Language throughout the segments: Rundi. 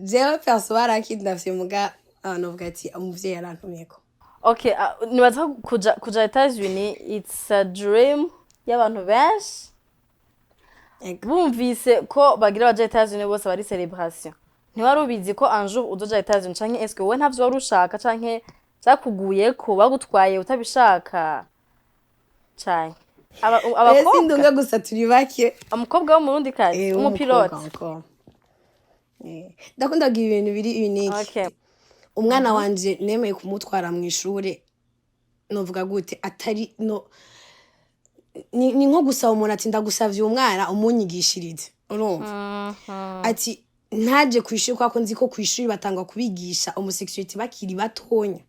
Jewe perso barakidnavye, muga novuga ati umuvyeyi yarantumyeko. Okay, nibaza ko kuja Etats-Unis, it's a dream y'abantu benshi. Bumvise ko bagira baja Etats-Unis, bose bari celebration. Ntiwari ubizi ko un jour uzoja Etats-Unis, canke est-ce que wowe ntavyo wari ushaka, canke vyakuguyeko, bagutwaye utabishaka, canke abakobwa? Sindunga gusa, turi bake. Umukobwa w'Umurundi kazi w'umukobwa umupilote. Encore. Ndakunda kugira ibintu biri unique. Umwana wanje nemeye kumutwara mu ishure, novuga gute, atari no ni nko gusaba umuntu ati: "Ndagusavye umwana umunyigishirize." Urumva ati ntaje kw'ishuri, kubera ko nzi ko kw'ishuri batanga kubigisha homosexualité bakiri batonya.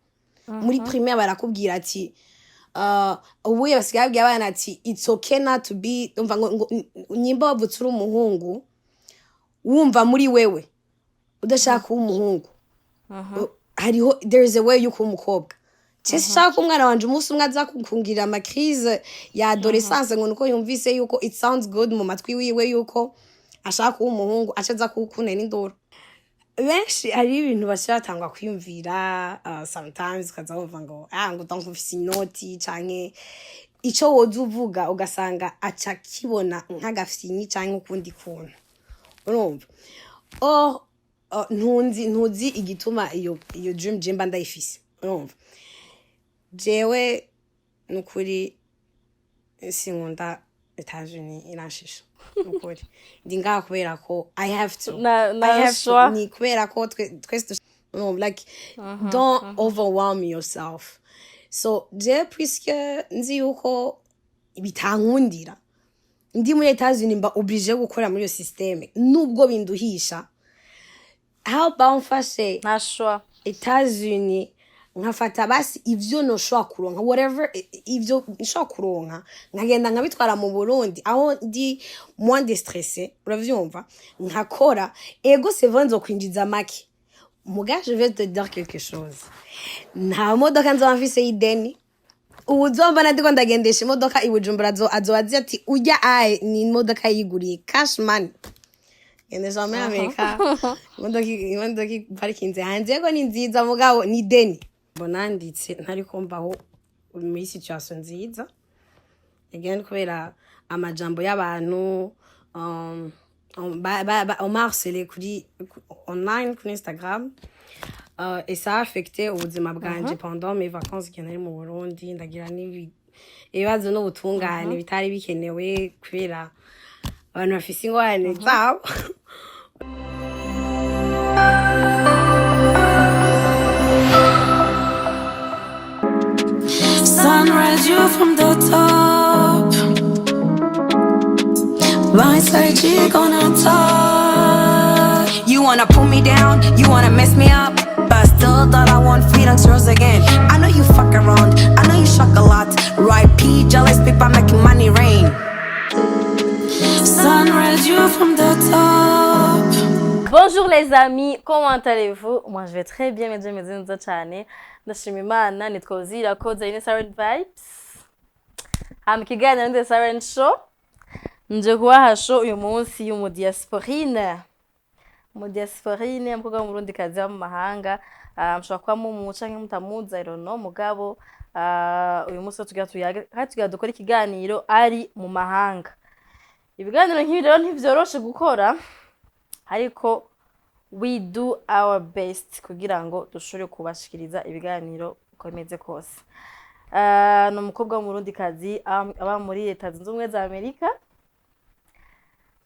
Muri primaire barakubwira ati ubuye basigaye babwira abana ati: "It's okay not to be." Umva ngo nyimba wavutse uri umuhungu, wumva muri wewe udashaka kuba umuhungu, hariho, there is a way yo kuba umukobwa. Cese shaka ko umwana wanje umunsi umwe aza kungirira ama crise ya adolescence ngo nuko yumvise yuko it sounds good mu matwi wiwe yuko ashaka kuba umuhungu, aca aza kuwukunera induru. Benshi hari ibintu bashira batangwa kwiyumvira, sometimes ukaza wumva ngo ngo donc ufise inoti, canke ico woza uvuga ugasanga aca kibona nk'agafyinyi canke ukundi kuntu. Urumva, or ntunzi ntuzi igituma iyo dream je mba ndayifise. Urumva, jewe nukuri sinkunda Etats-Unis, iranshisha. Nukuri ndi ngaha kubera ko I have to. Na I have to. Choix. Ni kubera ko twese no, like, don't overwhelm yourself. So je, puisque nzi yuko bitankundira ndi muri Etats-Unis, mba obligé gukora muri iyo système nubwo binduhisha. How about mfashe Nta choix. Etats-Unis, nkafata basi ivyo noshobora kuronka, whatever, ivyo nshobora kuronka, nkagenda nkabitwara mu Burundi aho ndi moins de stressé. Uravyumva, nkakora. Ego, c'est vrai, nzokwinjiza make. Muga je vais te dire quelque chose: nta modoka nzoba mfise y'ideni. Ubu uzombona ndiko ndagendesha imodoka i Bujumbura, azoba azi ati urya aye ni imodoka yiguriye cash money. Gendesha muri Amerika imodoka iparikinze hanze, yego ni nziza, mugabo ni deni. Mbona nditse ntariko mbaho muri situation nziza again kubera amajambo y'abantu, on m'a harcelé kuri online, kuri Instagram, et ça a affecté ubuzima bwanje pendant mes vacances igihe nari mu Burundi. Ndagira ibibazo n'ubutungane bitari bikenewe kubera abantu bafise ingorane zabo. Sunrise, you from the top. Right side, you gonna talk. You wanna pull me down, you wanna mess me up, but still thought I want feelings yours again. I know you fuck around, I know you shock a lot. Right, P, jealous people making money rain. Sunrise, you from the top. Bonjour les amis, comment allez-vous? Moi je vais très bien, meze meze neza cyane. Ndashima Imana, nitwa Ozira Koza ine Siren Vibes. Hama ikiganiro ni The Siren Show. Nje kubaha show uyu munsi y'umudiasporine. Umudiasporine, umukobwa w'Umurundi kazi wo mu mahanga. Mushobora kuba mumuca canke mutamuzi, I don't know, mugabo uyu munsi tugira tuyage kandi tugira dukora ikiganiro ari mu mahanga. Ibiganiro nk'ibi rero ntivyoroshe gukora, ariko we do our best kugira ngo dushobore kubashikiriza ibiganiro uko bimeze kose. Ni umukobwa w'Umurundikazi aba muri Leta Zunze Ubumwe za Amerika,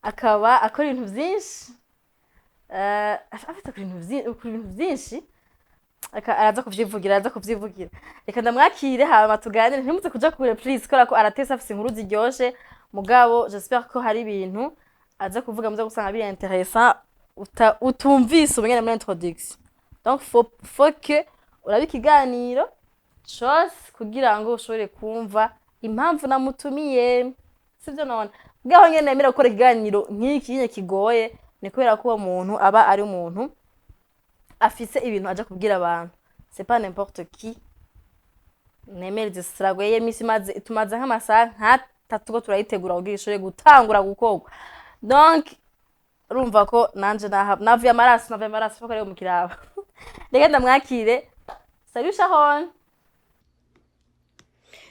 akaba akora ibintu vyinshi, afite akora ibintu vyinshi. Araza kuvyivugira, araza kuvyivugira. Reka ndamwakire hama tuganire. Ntimuze kuja kure please, kubera ko aratese, afise inkuru ziryoshe. Mugabo j'espère ko hari ibintu aza kuvuga muza gusanga biri intéressant utumvise ubunyene muri introduction. Donc faut que urabe ikiganiro cose kugira ngo ushobore kumva impamvu namutumiye, sivyo? None bwaho nyene nemera gukora ikiganiro nk'iki nyene kigoye, ni kubera ko uwo muntu aba ari umuntu afise ibintu aja kubwira abantu. C'est pas n'importe qui nemera izi struggle y'imisi imaze, tumaze nk'amasaha nk'atatu ko turayitegura kugira ishobore gutangura gukorwa. Donc Urumva ko nanje navuye amaraso, navuye amaraso kuko ari mu kiraba. Reka ndamwakire. Salut Sharon.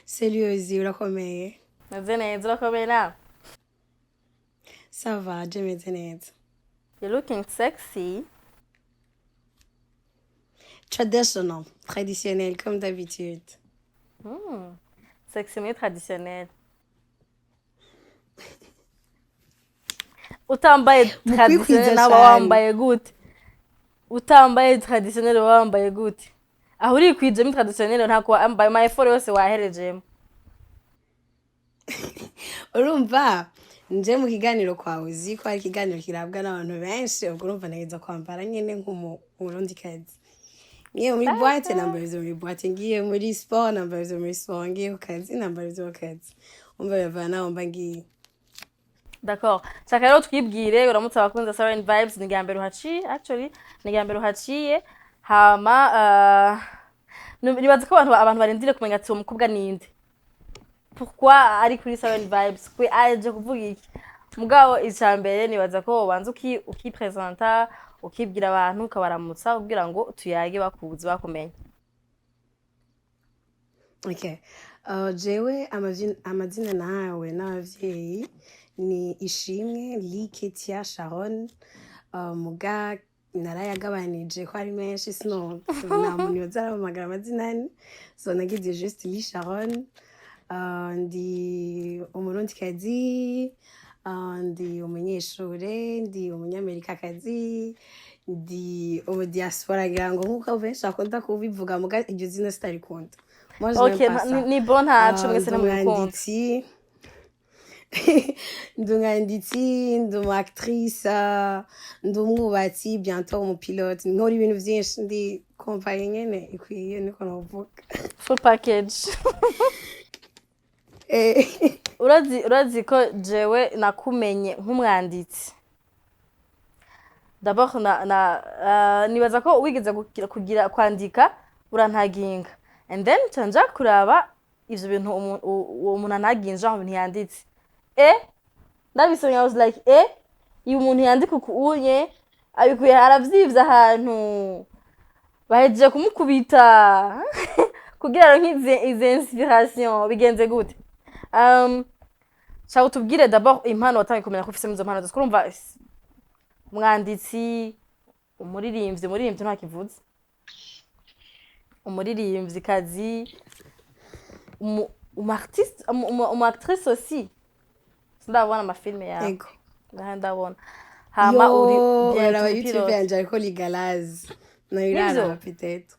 Salut, urakomeye? Meze neza, urakomeye nawe? Ça va, je meze neza. You're looking sexy. Traditional, traditionnel comme d'habitude. Sexy mais traditionnel. Utambaye Mu traditionnel kwikwiza nawe cane. wambaye gute? Utambaye traditionnel uba wambaye gute? Aho urikwije muri traditionnel, ntako wambaye ama effort yose waherejemo. Urumva nje mu kiganiro kwawe, uzi ko ari ikiganiro kirabwa n'abantu benshi, ubwo urumva ntegeza kwambara nyene nk'umurundikazi. Ngiye muri boîte nambara ivyo muri boîte, ngiye muri sport nambara ivyo muri sport, ngiye ku kazi nambara ivyo ku kazi. Umva, bivana naho mba ngiye. D'accord. Shaka rero twibwire, uramutse abakunzi Siren Vibes. Ni irya mbere uhaciye, actually ni irya mbere uhaciye. Hama nibaza ko abantu barindiriye kumenya ati uwo mukobwa ninde, pourquoi ari kuri Siren Vibes, kwe aje kuvuga iki. Mugabo ica mbere nibaza ko ubanza ukipresenta, ukibwira abantu, ukabaramutsa kugira ngo tuyage bakuzi, bakumenye. Okay. Jewe amazina nawe n'abavyeyi ni Ishimwe Liketia Sharon. Muga narayagabanije ko ari menshi, sino nta muntu yoza arampamagara amazina ane, so nagize juste Li Sharon. Ndi umurundikazi, ndi umunyeshure, ndi umunyamerikakazi, ndi umudiaspora, ngira ngo nkuko benshi bakunda kubivuga, muga iryo zina sitarikunda. Moi, je Okay, n'aime pas ça. Ni bon, ntaco, mwese Ndi ntimubikunda. umwanditsi, ndi umwanditsi, ndi umu actrice, ndi umwubatsi, bientôt umupilote, nkora ibintu vyinshi, ndi kompanyi nyene ikwiye, niko novuga. Full package. Urazi ko jewe nakumenye nk'umwanditsi d'abord, na nibaza ko wigeze kugira kwandika urantaginga, and then nca nja kuraba ivyo bintu uwo muntu antaginze, genre ibintu yanditse, ndabisomye, I was like, iyo umuntu yandika uku unye abikuye, aravyivye ahantu, bahejeje kumukubita kugira aronke izi inspiration, bigenze gute? Shaka utubwire d'abord impano watangiye kumenya ko ufise izo mpano zose. Urumva umwanditsi, umuririmbyi, ntakivuze, umuririmvyikazi, umu artiste, umu actrice aussi, sindabona amafilme yawe. Ego. Ndaha ndabona hama Yo, uri bientôt uraraba YouTube pilote. yanje, hariko Ligalaze, nayo Nivyo? iraraba peut-être.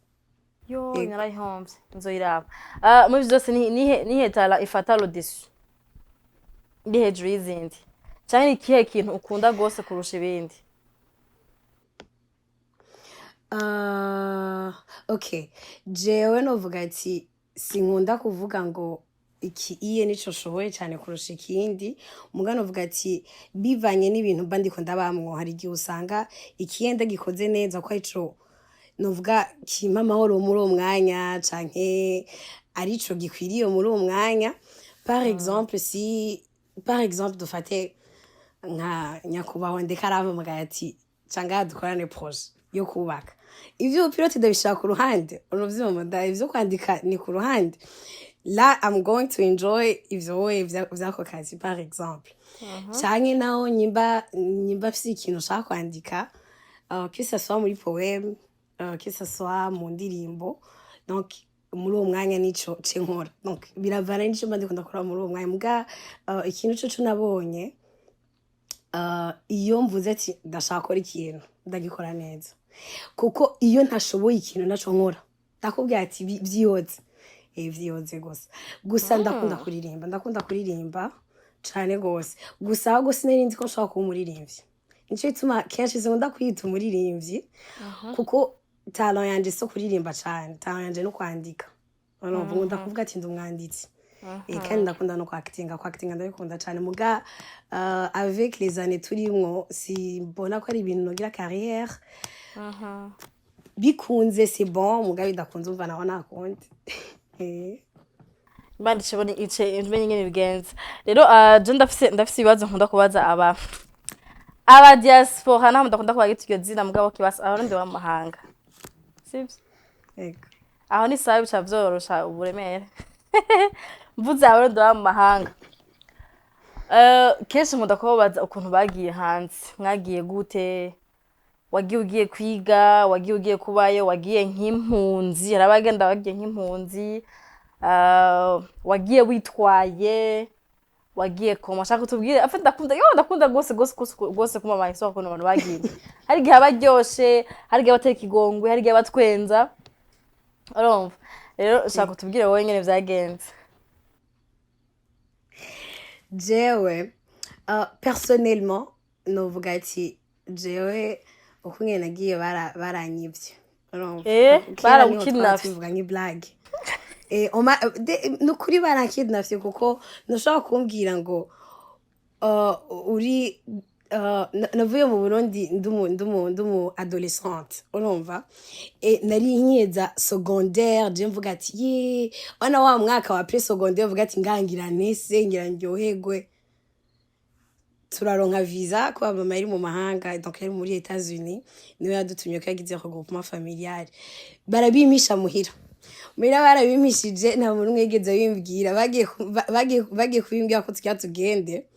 Yo. Ego. Narayihomvye, nzoyiraba. Muri vyose nihe talent ifata le dessus, iri hejuru y'izindi, canke ni ikihe kintu ukunda gose kurusha ibindi? Okay, jewe novuga ati sinkunda kuvuga ngo iki iye nico nshoboye cyane kurusha ikindi, muga novuga ati bivanye n'ibintu mba ndiko ndabamwo, hari igihe usanga ikiyenda gikoze neza ko arico novuga kimpa amahoro muri uwo mwanya, canke arico gikwiriye muri uwo mwanya. Par exemple, si par exemple dufate nka nyakubahwa ndeka arampamagaye ati canga dukorane projet yo kubaka, ivyo pilote ndabishaka ku ruhande, uravyumva, nda ivyo kwandika ni ku ruhande. Là I'm going to enjoy ivyo wowe vy'ako kazi, par exemple, canke naho nyimba mfise ikintu nshaka kwandika, que ça soit muri poème, que ça soit mu ndirimbo, donc muri uwo mwanya nico ce nkora. Donc biravana n'ico mba ndiko ndakora muri uwo mwanya. Muga ikintu coco nabonye, iyo mvuze ati ndashaka gukora ikintu, ndagikora neza, kuko iyo ntashoboye ikintu naco nkora, ndakubwira ati vyihoze, vyihoze gusa. Gusa ndakunda kuririmba, ndakunda kuririmba cane gose. Gusa ahubwo sinari nzi ko nshobora kuba umuririmbyi, nico gituma kenshi sinkunda kwiyita umuririmbyi, kuko talent yanje si kuririmba cane, talent yanje no kwandika. Urumva, nkunda kuvuga ati ndi umwanditsi. Kandi ndakunda no kwakitinga, kwakitinga ndabikunda cane. Muga avec les années turimwo, simbona ko ari ibintu nogira carrière. Bikunze c'est bon, muga bidakunze umva naho nakundi. Imana icibone ice imenye ingene bigenza. Rero je ndafise ibibazo nkunda kubaza aba Aba diaspora, naho mudakunda kubagita iryo zina, mugabo kibasa Abarundi baba mu mahanga, sivyo? Ego. Aho ni sawa, bica vyorosha uburemere mvuze Abarundi baba mu mahanga. Kenshi nkunda kubabaza ukuntu bagiye hanze. Mwagiye gute? Wagiye ugiye kwiga? Wagiye ugiye kubayo? Wagiye nk'impunzi? Hari abagenda bagiye nk'impunzi. Wagiye witwaye? Wagiye koma? Shaka utubwire afe. Ndakunda, yo, ndakunda gose gose gose gose kuma amahistoire ukuntu abantu bagiye. Hari igihe aba aryoshe, hari igihe abatera ikigongwe, hari igihe abatwenza. Urumva rero, shaka utubwire wowe nyene vyagenze. Jewe personnellement novuga ati jewe uko ngene nagiye baranyivye, urumva? Eh, Kera niho twaba barawukidnapfye. tubivuga nk'iblague. Nukuri barankidnapfye, kuko ntushobora kumbwira ngo uri navuye mu Burundi ndumu adolescente, urumva? Nari nkeza secondaire. Je mvuga ati ye wana wa mwaka wa pré secondaire, uvuga ati ngangira nese ngira ndyoherwe. Turaronka visa kuba mama yari mu mahanga, donc yari muri Etats-Unis, niwe yadutumye ko yagize regroupement familial. Barabimisha muhira. Muhira barabimishije, nta muntu umwe yigeze bimbwira. Bagiye kubimbwira ko tugira tugende.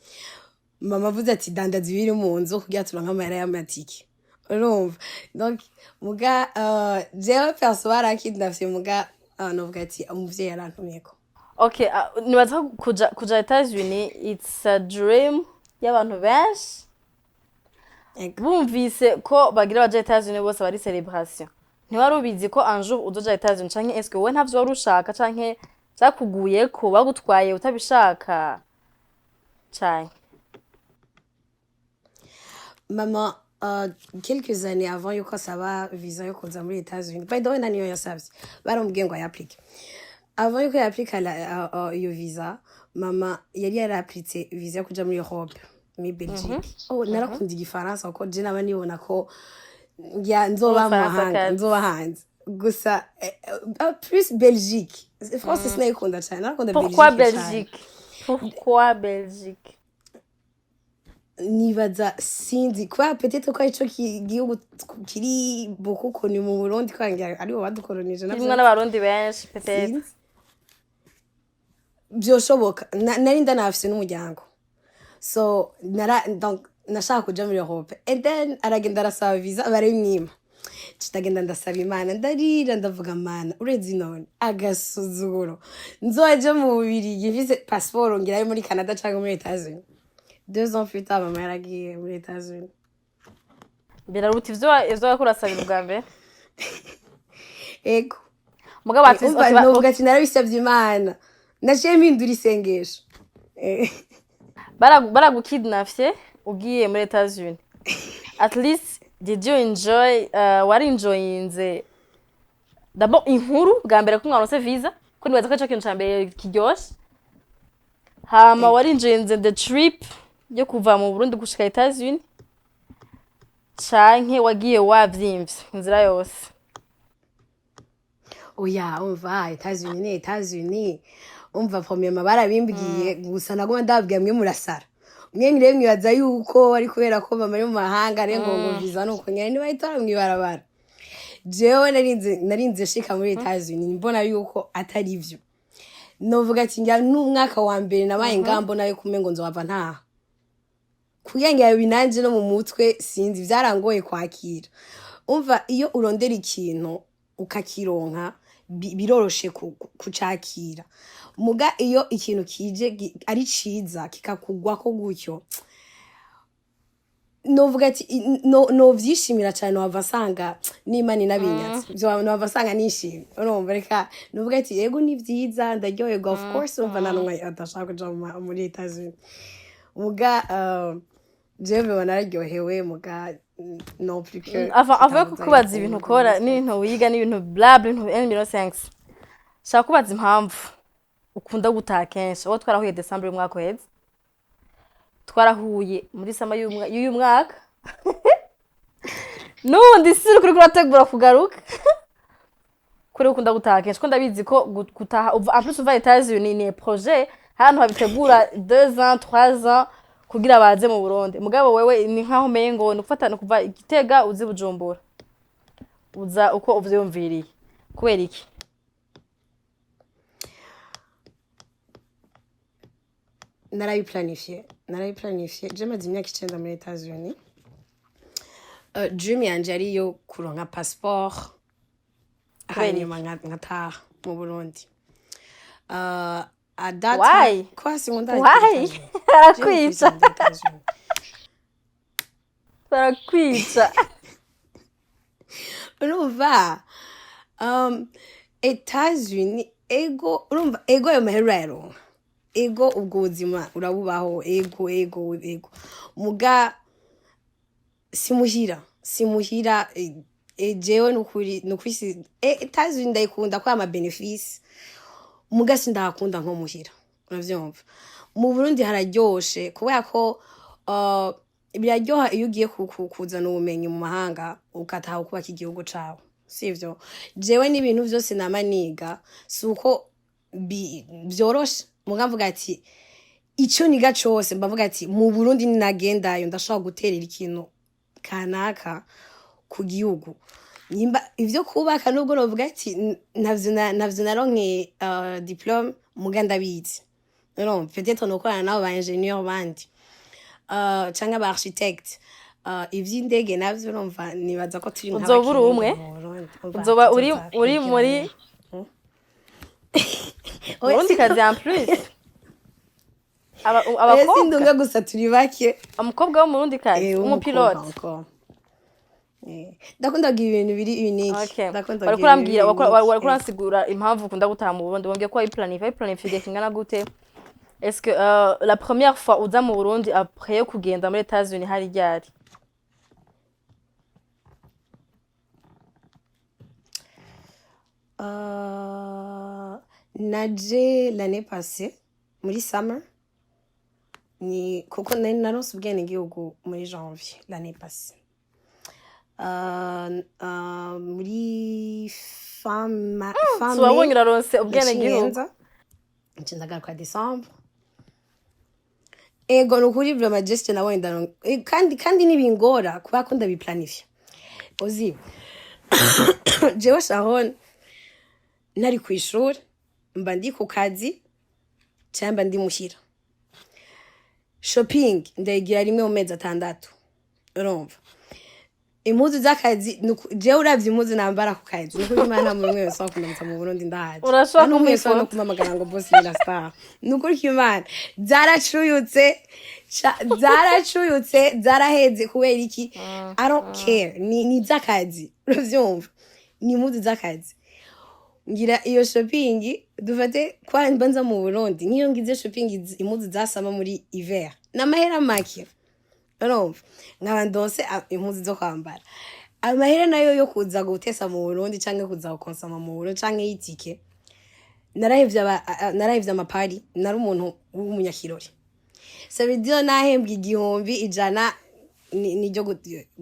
Mama avuze ati dandaza ibiri mu nzu kugira turonke amahera y'amatike, urumva? Donc muga jewe perso barankidnapfye, muga novuga ati umuvyeyi yarantumyeko. Okay, nibaza ko kuja Etats-Unis, it's a dream y'abantu benshi. Ego. Bumvise ko bagira baja Etats-Unis, bose bari celebration. Ntiwari ubizi ko un jour uzoja Etats-Unis, canke est-ce que wowe ntavyo wari ushaka, canke vyakuguyeko, bagutwaye utabishaka, canke? Mama quelques années avant yuko asaba visa yo kuza muri Etats-Unis, by the way, naniyo yasavye, baramubwiye ngo ayapplique. Avant yuko yapplika iyo visa, mama yari yarapplitse visa yo kuja muri Europe, muri Belgique. Oh, narakunda igifaransa, kuko je naba nibona ko ya nzoba mu mahanga, Umufaransa. nzoba hanze gusa. Plus Belgique, France sinayikunda cyane, narakunda Pourquoi? Belgique cyane. Belgique, pourquoi Belgique? Nibaza, sinzi, kubera peut-être ko arico gihugu kiri beaucoup connu mu Burundi, kubera ngira aribo badukolonije navyo. Kirimwo n'Abarundi benshi peut-être. Sinzi, byoshoboka. Nari ndanafise n'umuryango, so nara donc nashaka kuja muri Europe. And then aragenda arasaba visa, barayimwima. Ndagenda ndasaba Imana, ndarira, ndavuga: "Mana, urezi none agasuzuguro, nzoje mu Bubirigi mfise passeport ngirayo muri Canada canke muri Etats-Unis." 2 ans plus tard, mama yaragiye muri Etats-Unis. Biraruta ivyo wariko urasabira ubwa mbere. Ego. Mugabo ati Umva, novuga ati narabisabye Imana, naciye mpindura isengesho. Baragukidnapfye ugiye muri Etats-Unis. At least did you enjoy, wari enjoyinze d'abord inkuru bwa mbere ko mwaronse visa, ko nibaza ko ico kintu ca mbere kiryoshe? Hama wari enjoyinze the trip yo kuva mu Burundi gushika Etats-Unis, canke wagiye wavyimvye inzira yose? Oya, umva, Etats-Unis ni Etats-Unis. Umva, premièrement barabimbwiye gusa, naguma ndababwira: "Mwe murasara mwe." Ngire mwibaza yuko ari kubera ko mama ari mu mahanga rero ngo visa nuko nyene ntibahita mw'ibarabara. Jewe narinze shika muri Etats-Unis mbona yuko atari vyo. Novuga ati ngira n'umwaka wa mbere nabaye ngambo nayo kume ngo nzohava ntaha, kugira ngo binanje no mu mutwe, sinzi, byarangoye kwakira. Umva, iyo urondera ikintu ukakironka, biroroshe kucakira. Muga iyo ikintu kije ari ciza kikakugwako gutyo, novuga ati no novyishimira cyane. Wava asanga n'Imana inabinyatse, nohava asanga nishimye, urumva? Reka novuga ati yego, ni vyiza, ndaryoherwa, of course. Urumva, nta n'umwe adashaka kuja muri Etats-Unis. Muga jewe vraiment nararyohewe, muga non plus que Avant yo kitabuza kukubaza yuko ibintu nkunda ukora umuziki. n'ibintu wiga n'ibintu bla bla, ibintu 1,5 million, shaka kubaza impamvu ukunda gutaha kenshi. Uwo twarahuye December y'umwaka uheze, twarahuye muri summer y'uyu mwaka, n'ubundi si uriko urategura kugaruka kuri. Ukunda gutaha kenshi, ko ndabizi ko gutaha uva, en plus uva Etats-Unis, ni projet, hano babitegura 2 ans, 3 ans. Kugira baze mu Burundi. Mugabo wewe ni nkaho umengo ni ugufata, ni kuva Igitega uzi Bujumbura, uza uko uvyiyumviriye. Kubera iki? Narabiplanifiye, narabiplanifiye. Je maze imyaka 9 muri Etats-Unis. Dream yanje ari iyo kuronka passeport. Kubera iki? Hanyuma nkataha mu Burundi. At that Why? time kwa sinkunda Why? Etats-Unis. Barakwica. Etats-Unis. Barakwica. Urumva, Etats-Unis, ego, urumva, ego, ayo mahera urayaronka, ego, ubwo buzima urabubaho, ego, ego, ego, muga simuhira, simuhira. Jewe nukuri Etats-Unis ndayikunda ko ama bénéfices, muga sindahakunda nko muhira, uravyumva? Mu Burundi hararyoshe kubera ko biraryoha iyo ugiye kuzana ubumenyi mu mahanga, ukataha ukubaka igihugu cawe, sivyo? Jewe n'ibintu vyose nama niga, si uko vyoroshe, muga mvuga ati ico niga cose, mbavuga ati mu Burundi ninagendayo ndashobora guterera ikintu kanaka ku gihugu, nimba ivyo kubaka, nubwo novuga ati ntavyo naronkeye diplôme, muga ndabizi. Urumva, peut-être nokorana nabo ba ingénieur bandi canke aba architecte. Ivy'indege navyo, urumva, nibaza ko turi Uzoba uri umwe? nk'abakinyi mu Burundi. Umva, Uzoba uri tuzoza uri muri kwigira. Oya, Burundi kazi en plus. Oya, Abakobwa sindunga gusa, turi bake. Umukobwa w'Umurundi kazi W'umukobwa w'umupilote. Encore. Ndakunda kugira ibintu biri unique. Okay. Ndakunda Wariko kugira ibintu urambwira biri unique. Wariko uransigura impamvu ukunda gutaha mu Burundi. Wambwiye ko wayiplanifiye. Wayiplanifiye igihe kingana gute? Est-ce que la première fois uza mu Burundi après yo kugenda muri Etats-Unis hari ryari? Naje l'année passée muri summer, ni kuko nari naronse ubwenegihugu muri janvier l'année passée. Muri fin So wabonye mai uraronse ubwenegihugu. naciye nca ndagaruka décembre. Ego, ni ukuri, vraiment, juste nabonye ndaronka. Kandi ntibingora kubera ko ndabiplanifya. Uzi jewe Sharon, nari kw'ishuri, mba ndi ku kazi cyangwa mba ndi muhira. Shopping ndayigira rimwe mu mezi 6. Urumva, impuzu z'akazi jewe uravye impuzu nambara ku kazi, nukuri Imana, nta muntu umwe wese wakundamutsa mu Burundi ndahaje. Urashobora Nta n'umwe wese kumuha no ifoto? kumpamagara ngo boss ni star. Nukuri ko Imana, zaracuyutse, zaracuyutse, zaraheze. Kubera iki? I don't care, ni iz'akazi, uravyumva? Ni impuzu z'akazi. Ngira iyo shopping, dufate kwa mba nza mu Burundi, nk'iyo ngize shopping impuzu zasama muri hiver n'amahera make, urumva, nkaba ndonse impuzu zo kwambara, amahera nayo yo kuza gutesa mu Burundi canke kuza gukonsoma mu Burundi canke y'itike. Narahevye amapari. Nari umuntu w'umunyakirori. Ça veut dire nahembwa 100,000 niryo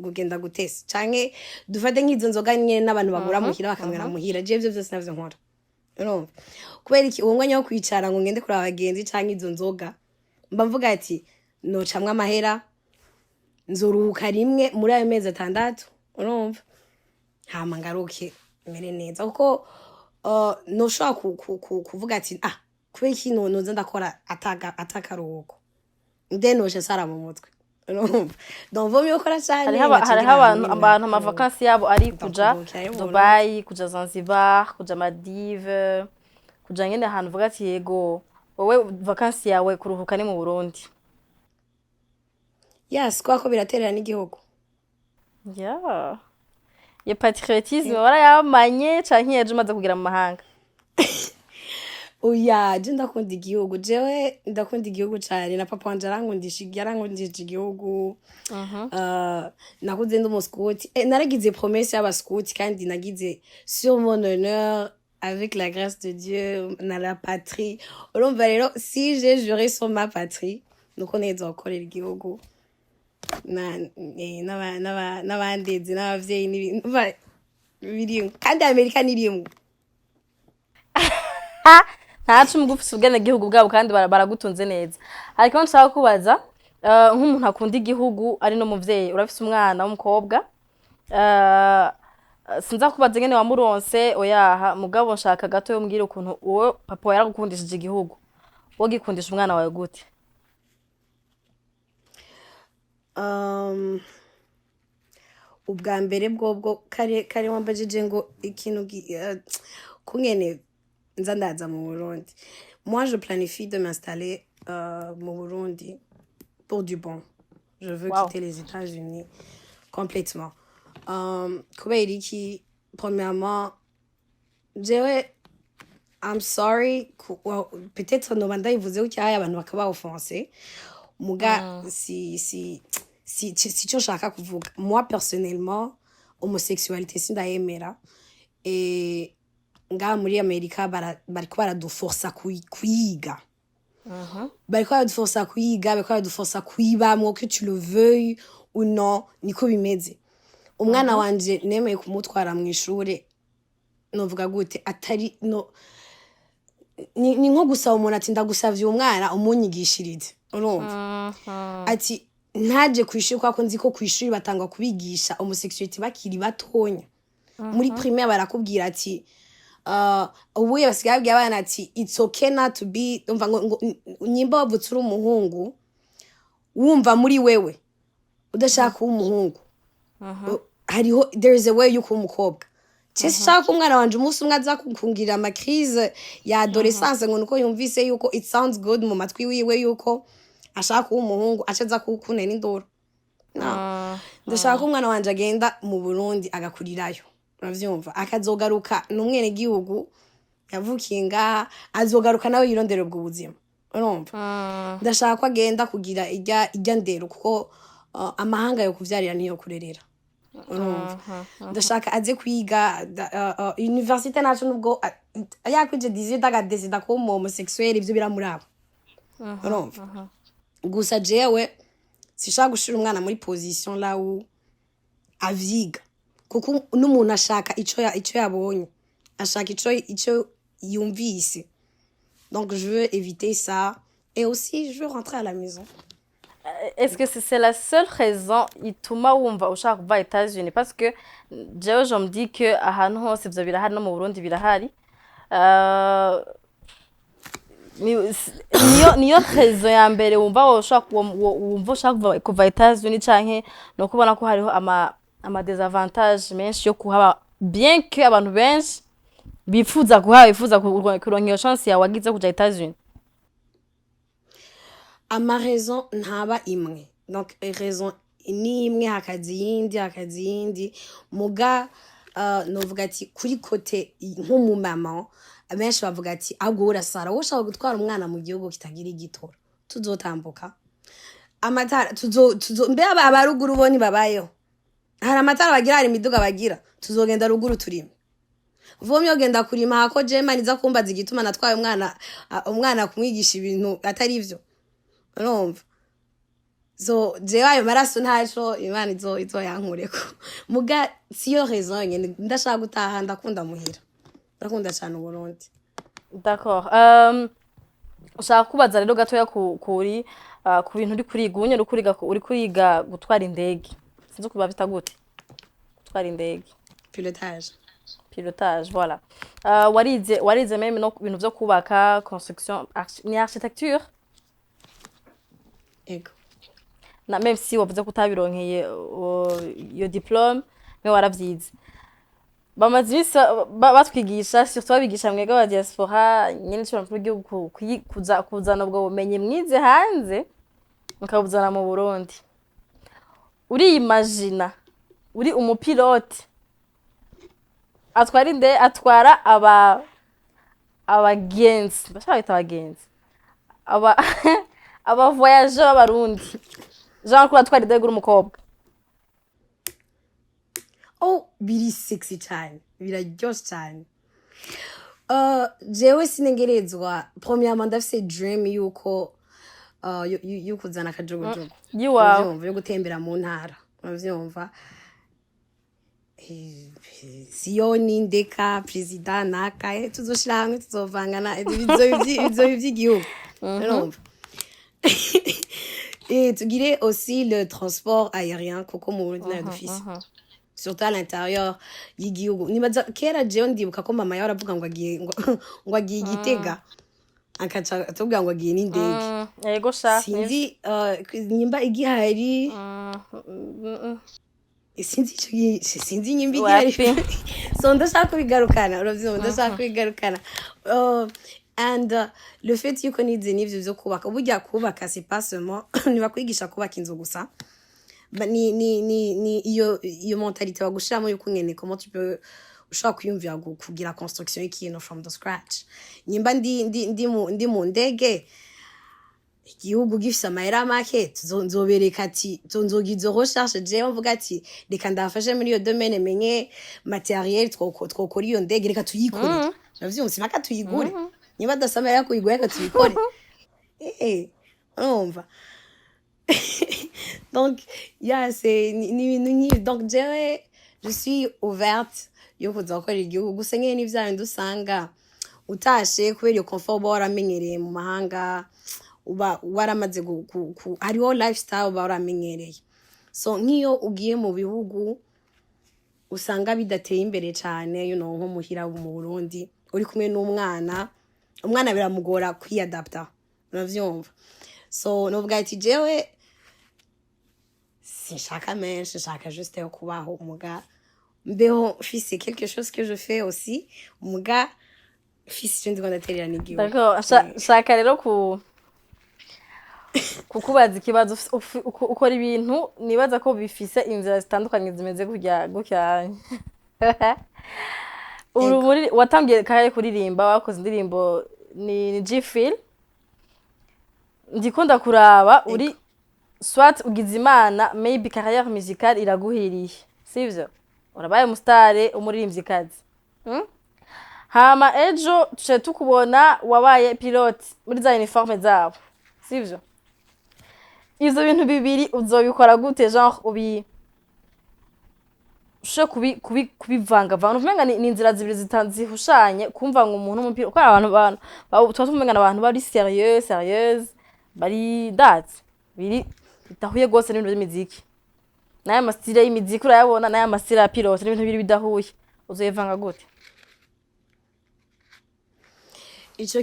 kugenda gutesa, canke dufate nk'izo nzoga nyene n'abantu bagura muhira bakanywera muhira. Jewe ivyo vyose navyo nkora, urumva? Kubera iki? Uwo mwanya wo kwicara ngo ngende kuraba abagenzi canke izo nzoga, mba mvuga ati nocamwo amahera, nzoruhuka rimwe muri ayo mezi 6, urumva, hama ngaruke mere neza, kuko noshobora kuvuga ati ah, kubera iki noza ndakora atakaruhuko, nde noje sara mu mutwe, urumva? Donc vaut mieux gukora cane. Hariho Ngaca hariho ngira abantu ahantu abantu amavakansi yabo ari kuja Ndakuruhukira yo mu Dubai, kuja Zanzibar, kuja Maldives, kuja nyene ahantu uvuga ati yego. Wowe vakansi yawe kuruhuka ni mu Burundi? Yes, kubera ko biraterera n'igihugu. Yeah, iyo patriotisme warayamanye canke yaje umaze kugera mu mahanga? Oya, je ndakunda igihugu, jewe ndakunda igihugu cane, na papa wanje arankundisha, yarankundishije igihugu. Nakuze ndi umuskuti. Naragize promesse y'abaskuti, kandi nagize sur mon honneur, avec la grâce de Dieu na la patrie. Urumva rero, si j'ai juré sur ma patrie, nuko neza gukorera igihugu n'abandezi n'abavyeyi n'ibintu. Urumva, birimwo, kandi Amerika nirimwo. Ntacu mu gufise ubwenegihugu bwabo kandi baragutunze neza. Hari ikibazo nshaka kubaza. Nk'umuntu akunda igihugu, ari n'umuvyeyi, urafise umwana w'umukobwa. Sinza kubaza ingene wamuronse, oyaha, mugabo nshaka gato umbwire ukuntu uwo papa wawe yaragukundishije igihugu, wowe gikundisha umwana wawe gute? Ubwa mbere bwobwo, kare kare wambajije ngo ikintu kungene nza ndaza mu Burundi. Moi, je planifie de m'installer mu Burundi pour du bon. Je veux quitter les États-Unis complètement. Kubera iki? Premièrement, jewe, I'm sorry, well, peut-être noba ndayivuzeho cyaha abantu bakaba offensé, muga si cyo nshaka kuvuga. Moi personnellement, homosexualité sindayemera, et ngaha muri Amerika bariko baraduforsa kuyiga, bariko baraduforsa kuyiga, bariko baraduforsa kuyibamwo, que tu le veuilles ou non, niko bimeze. Umwana wanje nemeye kumutwara mu ishure, novuga gute, atari no ni nko gusaba umuntu ati: "Ndagusavye umwana umunyigishirize." Urumva ati ntaje kw'ishuri, kubera ko nzi ko kw'ishuri batangwa kubigisha homosexualité bakiri batonya. Muri primaire barakubwira ati ubuye basigaye babwira abana ati: "It's okay not to be." Umva ngo nyimba wavutse uri umuhungu, wumva muri wewe udashaka kuba umuhungu, hariho, there is a way yo kuba umukobwa. Je sinshaka ko umwana wanje umunsi umwe aza kungira ama crise ya adolescence ngo nuko yumvise yuko it sounds good mu matwi wiwe yuko ashaka kuba umuhungu, aca aza kukuntera induru. No, ndashaka ko umwana wanje agenda mu Burundi agakurirayo, uravyumva, akazogaruka ni umwenegihugu yavukiye ngaha, azogaruka nawe yirondera ubwo buzima, urumva. Ndashaka ko agenda kugira irya ndero, kuko amahanga yo kuvyarira niyo kurerera, urumva. Ndashaka aze kwiga université naco, nubwo yakwije 18 agadesida kuba umu homosexuel, ivyo biramuraba, urumva. Gusa jewe sinshaka gushira umwana muri position là où avyiga, kuko n'umuntu ashaka ico yabonye, ashaka ico yumvise. Donc je veux éviter ça et aussi je veux rentrer à la maison. Est-ce que c'est la seule raison ituma wumva ushaka kuva États-Unis? Parce que jewe je me dis que ahantu hose ivyo birahari, no mu Burundi birahari. Niyo raison ya mbere wumva woshaka wumva ushaka kuva États-Unis, canke no kubona ko hariho ama désavantages menshi yo kuhaba, bien que abantu benshi bifuza kuhaba, bifuza kuronka iyo chance yawe wagize kuja États-Unis? Ama raison ntaba imwe. Donc raison ni imwe, hakaza iyindi, hakaza iyindi. Muga novuga ati kuri côté nk'umumama, benshi bavuga ati: "Ahubwo wowe urasara, wowe ushaka gutwara umwana mu gihugu kitagira igitoro, tuzotambuka amatara, tuzo mbe abaruguru bo ntibabayeho, hari amatara bagira, hari imiduga bagira, tuzogenda ruguru turime." Vomye ogenda kurima hako jema niza kumbaza igituma natwaye umwana kumwigisha ibintu atari ivyo, urumva. So jewe ayo maraso ntaco Imana izo yankureko. Muga siyo raison yonyene. Ndashaka gutaha, ndakunda muhira, ndakunda cane Uburundi. D'accord. Ushaka kubaza rero gatoya ku bintu uri kuriga ubu nyene, uri kuriga gutwara indege. Sinzi uko bavyita gute. Gutwara indege. Pilotage. Pilotage, voilà. Warize même no ku bintu vyo kubaka, construction, ni architecture. Ego. Na même si wavuze ko utabironkeye iyo diplôme, mais waravyize. Bamaze iminsi batwigisha, surtout babigisha mwebwe aba diaspora nyene, ico mukuru w'igihugu kuzana ubwo bumenyi mwize hanze mukabuzana mu Burundi. Uriyimagina uri umupilote atwara inde, atwara abagenzi, bashaka bita abagenzi, aba voyageurs b'Abarundi, genre ko atwara indege uri umukobwa? Oh, biri sexy cyane, biraryoshe cyane. Jewe sinengerezwa. Premièrement, ndafise dream yuko yo kuzana akajugujugu. Yiwawe. Uravyumva, yo gutembera mu ntara, uravyumva. Siyoni ndeka perezida naka tuzoshira hamwe, tuzovangana, bizoba ivy'igihugu, urumva. Et tugire aussi le transport aérien, kuko mu Burundi nayo dufise, surtout à l'intérieur y'igihugu. Nibaza kera jewe ndibuka ko mama yahora avuga ngo agiye ngo agiye i Gitega, akaca atubwira ngo agiye n'indege. Yego sha, nivyo. Sinzi nyimba igihari. Sinzi ico sinzi nyimba igihari. Wapi. So ndashaka kubigarukana, uravyumva, ndashaka kubigarukana. And le fait yuko nize n'ivyo vyo kubaka, burya kubaka c'est pas seulement ntibakwigisha kubaka inzu gusa. Ba, ni iyo mentalité bagushiramo yuko ngene comment tu peux ushobora kwiyumvira kugira construction y'ikintu from the scratch. Nyimba ndi mu ndege, igihugu gifise amahera make, nzobereka ati nzogira izo recherche jewe mvuga ati reka ndafashe muri iyo domaine, menye matériel twokora iyo ndege, reka tuyikorere. Uravyumva, simpaka tuyigure. Niba adafise amahera yo kuyigura, reka tuyikore. Urumva, donc yeah, c'est ni ibintu nk'ibi. Donc jewe je suis ouverte yo kuza gukorera igihugu, gusa nyene ni vya bindi usanga utashe kubera iyo confort uba waramenyereye mu mahanga, uba waramaze hariho lifestyle uba waramenyereye. So nk'iyo ugiye mu bihugu usanga bidateye imbere cane, nko muhira mu Burundi, uri kumwe n'umwana, umwana biramugora kwiyadapta, uravyumva. So novuga ati jewe sinshaka menshi, nshaka juste yo kubaho, muga mbeho mfise quelque chose que je fais aussi, muga mfise ico ndiko ndaterera n'igihugu. D'accord. Shaka rero kukubaza ikibazo. Ukora ibintu nibaza ko bifise inzira zitandukanye zimeze gutya gutya. Uri muri watangiye kare kuririmba, wakoze indirimbo ni G-Feel. Ndikunda kuraba uri soit ugize Imana, maybe carrière musicale iraguhiriye, sivyo? Urabaye umusitare, umuririmvyikazi, Hama ejo tuce tukubona wabaye pilote muri za uniforme zabo, sivyo? Ivyo bintu bibiri uzobikora gute? Genre ubi ushobora kubivangavanga, umenga ni inzira zibiri zihushanye. Kumva ngo umuntu w'umupira, kuko abantu tuba tumenga abantu bari sérieux, sérieuse, bari ndazi biri bidahuye rwose n'ibintu by'imiziki, n'aya ma style y'imiziki urayabona, n'aya ma style ya pilote, n'ibintu bibiri bidahuye. Uzoyivanga gute? Ico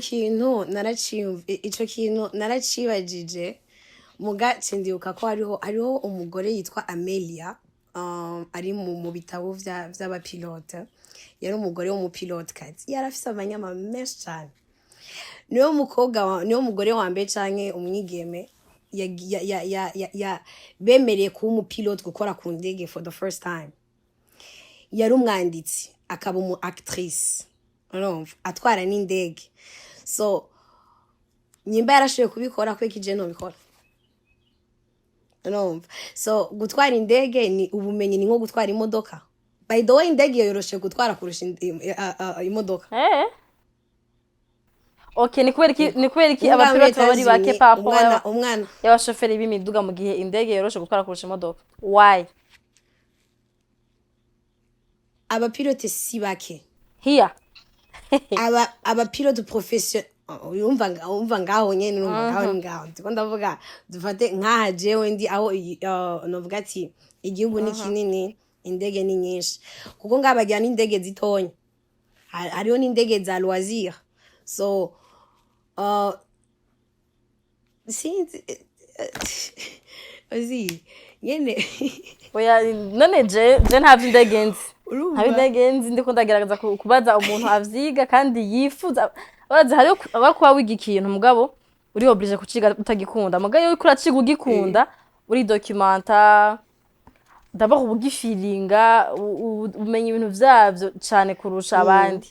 kintu naracibajije, muga cindibuka ko hariho umugore yitwa Amelia, ari mu bitabo vy'abapilote. Yari umugore w'umupilote kazi, yari afise amanyama menshi cane. Niwe mukobwa niwe mugore wa mbere canke umwigeme ya bemereye kuba umupilote, gukora ku ndege for the first time. Yari umwanditsi, akaba umu actrice, urumva, atwara n'indege. So nyimba yarashoboye kubikora, kubera ije ntobikora? Urumva, so gutwara indege ni ubumenyi, ni nko gutwara imodoka. By the way, indege yoroshe gutwara kurusha imodoka. Okay, ni kubera iki Ngaha muri abapilote baba ari bake Etats-Unis, papo umwana umwana y'abashoferi b'imiduga, mu gihe indege yoroshe gutwara kurusha imodoka? Why? Abapilote si bake. Here. Abapilote profession, urumva ngaho nyene, urumva ngaho ni ngaho ndiko ndavuga. Dufate nkaha jewe ndi aho novuga ati igihugu ni kinini, indege ni nyinshi, kuko ngaha bagira n'indege zitonya. Hariho n'indege za loisir. So sinzi, ozi nyene. Oya, none je nta vy'indege nzi. Urumva? Nta vy'indege nzi. Ndiko ndagerageza kubaza umuntu avyiga kandi yifuza. Urazi hariho aba kuba wiga ikintu, mugabo uri obligé kuciga utagikunda. Mugabo iyo uriko uraciga ugikunda, uri documenta d'abord, uba ugifiringa, umenya ibintu vyavyo cane kurusha abandi.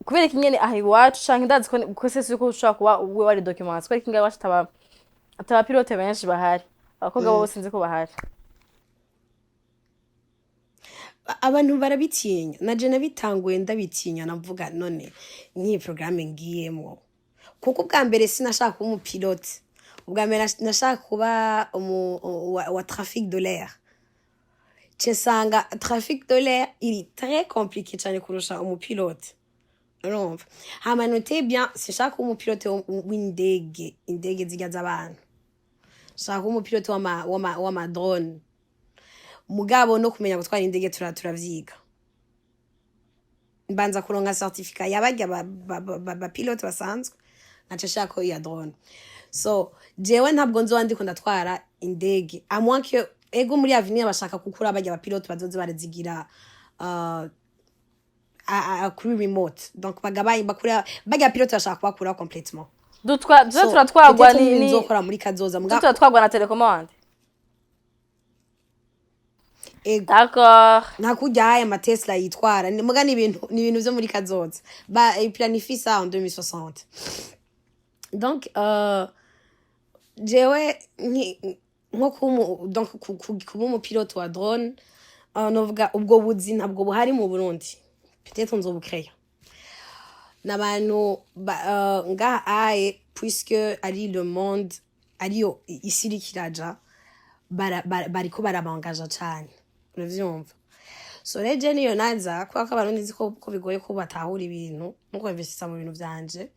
Kubera iki nyene aha iwacu, canke ndazi ko sese yuko ushobora kuba we wari documenté, kubera iki ngaha iwacu ataba pilote benshi bahari? Abakobwa bo sinzi ko bahari. Abantu barabitinya, naje nabitanguye ndabitinya. Navuga none nk'iyi porogaramu ngiyemwo, kuko ubwa mbere sinashaka kuba umupilote, ubwa mbere nashaka kuba wa trafic de l'air. Nsanga trafic de l'air iri très compliqué cyane kurusha umupilote, urumva. Hama note bien, sinshaka kuba umupilote w'indege, indege zirya z'abantu. Nshaka kuba umupilote w'ama drone. Mugabo no kumenya gutwara indege turavyiga. Mbanza kuronka certificat yabarya ba pilote basanzwe, nkaca nshaka ko iya drone. So jewe ntabwo nzoba ndiko ndatwara indege, à moins que ego muri avenir bashaka kukura barya ba pilote bazoze barazigira kuri remote. Donc bagabaye bakura barya pilote, bashaka kubakura complètement. Dutwa tuze So, turatwagwa peut-être ni n'ibintu ni nzokora muri kazoza tuze muga. Turatwagwa na télécommande. Ego. D'accord. Nta kurya aya ma Tesla yitwara. Muga ni ibintu vyo muri kazoza, ba planifie ça en 2060. Donc jewe nko donc kuba umupilote wa drone, novuga ubwo buzi ntabwo buhari mu Burundi. Peut-être nzobucreya n'abantu ngaha aye, puisque ari le monde ariyo isi iriko iraja, bariko barabangaja cane, uravyumva? So rero je niyo naza, kubera ko Abarundi nzi ko bigoye ko batahura ibintu nkuko investisa mu bintu vyanje,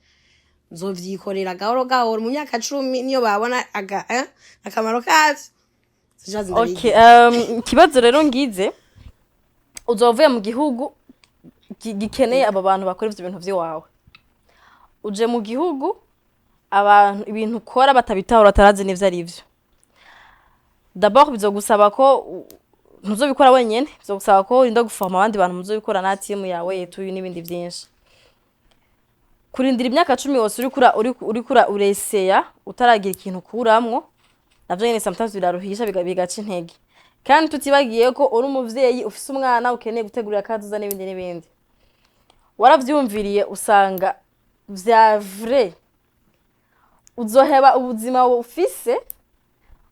nzovyikorera gahoro gahoro. Mu myaka 10 niyo babona akamaro kavyo. Sinjazi. Okay. Ndabigira. Ikibazo rero ngize, uzoba uvuye mu gihugu gikeneye abo bantu bakora ivyo bintu vy'iwawe, uje mu gihugu abantu ibintu ukora batabitahura, batarazi n'ivyo ari vyo. D'abord bizogusaba ko ntuzobikora wenyene, bizogusaba ko urinda guforma abandi bantu muzobikora na team yawe yetuye n'ibindi vyinshi. Kurindira imyaka 10 yose uriko ureseya utaragira ikintu ukuramwo, navyo nyene sometimes biraruhisha, bigaca intege. Kandi tutibagiye ko uri umuvyeyi, ufise umwana ukeneye gutegurira akazoza n'ibindi n'ibindi. Waravyumviriye usanga vya vrai uzoheba ubuzima ufise,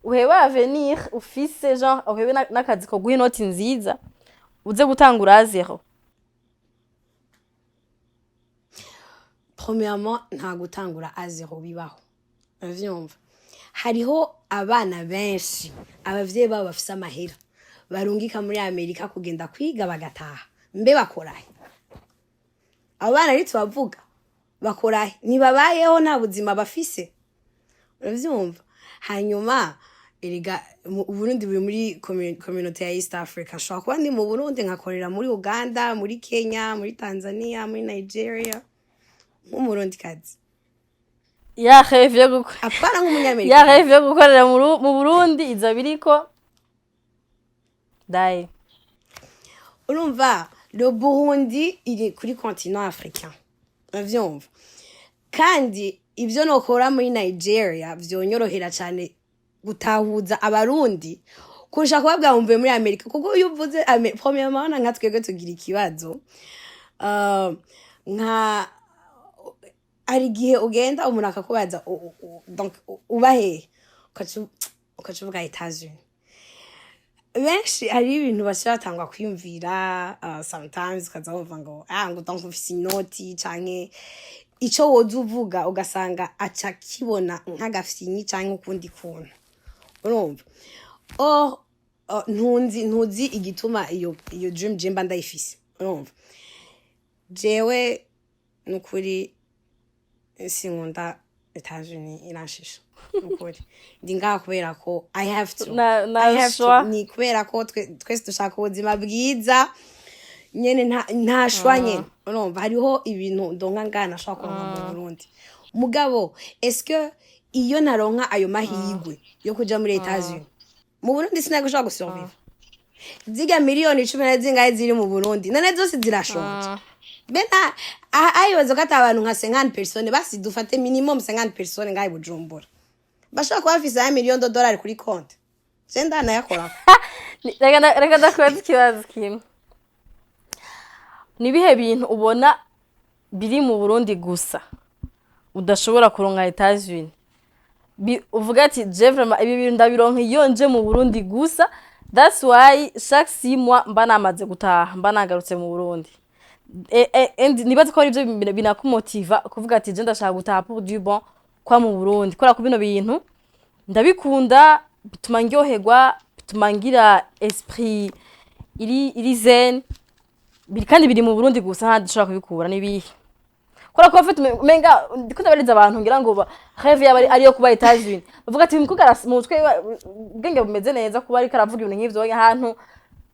uhebe avenir ufise, genre uhebe n'akazi koguha inoti nziza, uze gutangura à zéro? Premièrement, nta gutangura à zéro bibaho, uravyumva? Hariho abana benshi abavyeyi babo bafise amahera barungika muri Amerika kugenda kwiga, bagataha. Mbe bakorahe abo bana? Ari tubavuga bakorahe? Ntibabayeho, nta buzima bafise, uravyumva? Hanyuma erega Uburundi buri muri communauté ya East Africa. Nshobora kuba ndi mu Burundi nkakorera muri Uganda, muri Kenya, muri Tanzania, muri Nigeria, nk'Umurundikazi. Ya rêve yo Apana ya nk'Umunyamerika. rêve yo gukorera mu Burundi iza biriko daye. Urumva, le Burundi iri kuri continent africain, uravyumva? Kandi ibyo nokora muri Nigeria vyonyorohera cyane gutahuza Abarundi kurusha kubabwira ngo mvuye muri Amerika, kuko iyo uvuze premièrement nka twebwe tugira ikibazo, nka hari igihe ugenda umuntu akakubaza donc uba hehe, ukaca uvuga Etats-Unis. Benshi hari ibintu baca batangwa kwiyumvira. Sometimes ukaza wumva ngo ngo donc ufise inoti canke ico woza uvuga, ugasanga aca kibona nk'agafyinyi canke ukundi kuntu, urumva? Or ntuzi igituma iyo dream je mba ndayifise, urumva? Jewe nukuri sinkunda Etats-Unis, iranshisha nukuri. Ndi ngaha kubera ko I have to. Na I have to. Choix. Ni kubera ko twese dushaka ubuzima bwiza nyene, nta choix nyene, urumva? Hariho ibintu ndonka ngaha nashobora kuronka mu Burundi. Mugabo est-ce que iyo naronka ayo mahirwe yo kuja muri Etats-Unis, mu Burundi sinari gushobora gusurviva? Zirya miliyoni 10 na zingahe ziri mu Burundi none zose zirashonje? Bena ayibaza ko ata abantu nka 50 personnes, basi dufate minimum 50 personnes ngahe i Bujumbura, bashobora kuba bafise aya miliyoni d'odolari kuri konti, je ndanayakorako. Reka ndakubaza ikibazo kimwe: ni ibihe bintu ubona biri mu Burundi gusa udashobora kuronka Etats-Unis? Uvuga ati: "Je vraiment ibi bintu ndabironka iyo nje mu Burundi gusa, that's why chaque 6 mois mba namaze gutaha, mba nagarutse mu Burundi." And nibaza ko ari byo binakumotiva kuvuga ati: "Je ndashaka gutaha pour du bon kwa mu Burundi, kubera ko bino bintu ndabikunda, bituma ndyoherwa, bituma ngira esprit iri zen, biri kandi biri mu Burundi gusa, nta dushobora kubikura." Nibihe? Kubera ko bafite umenga ndiko ndabariza abantu, ngira ngo rêve yabo ariyo kuba Etats-Unis. Bavuga ati: "Uyu mukobwa mu mutwe ubwenge bumeze neza kuba ariko aravuga ibintu nk'ivyo." Ahantu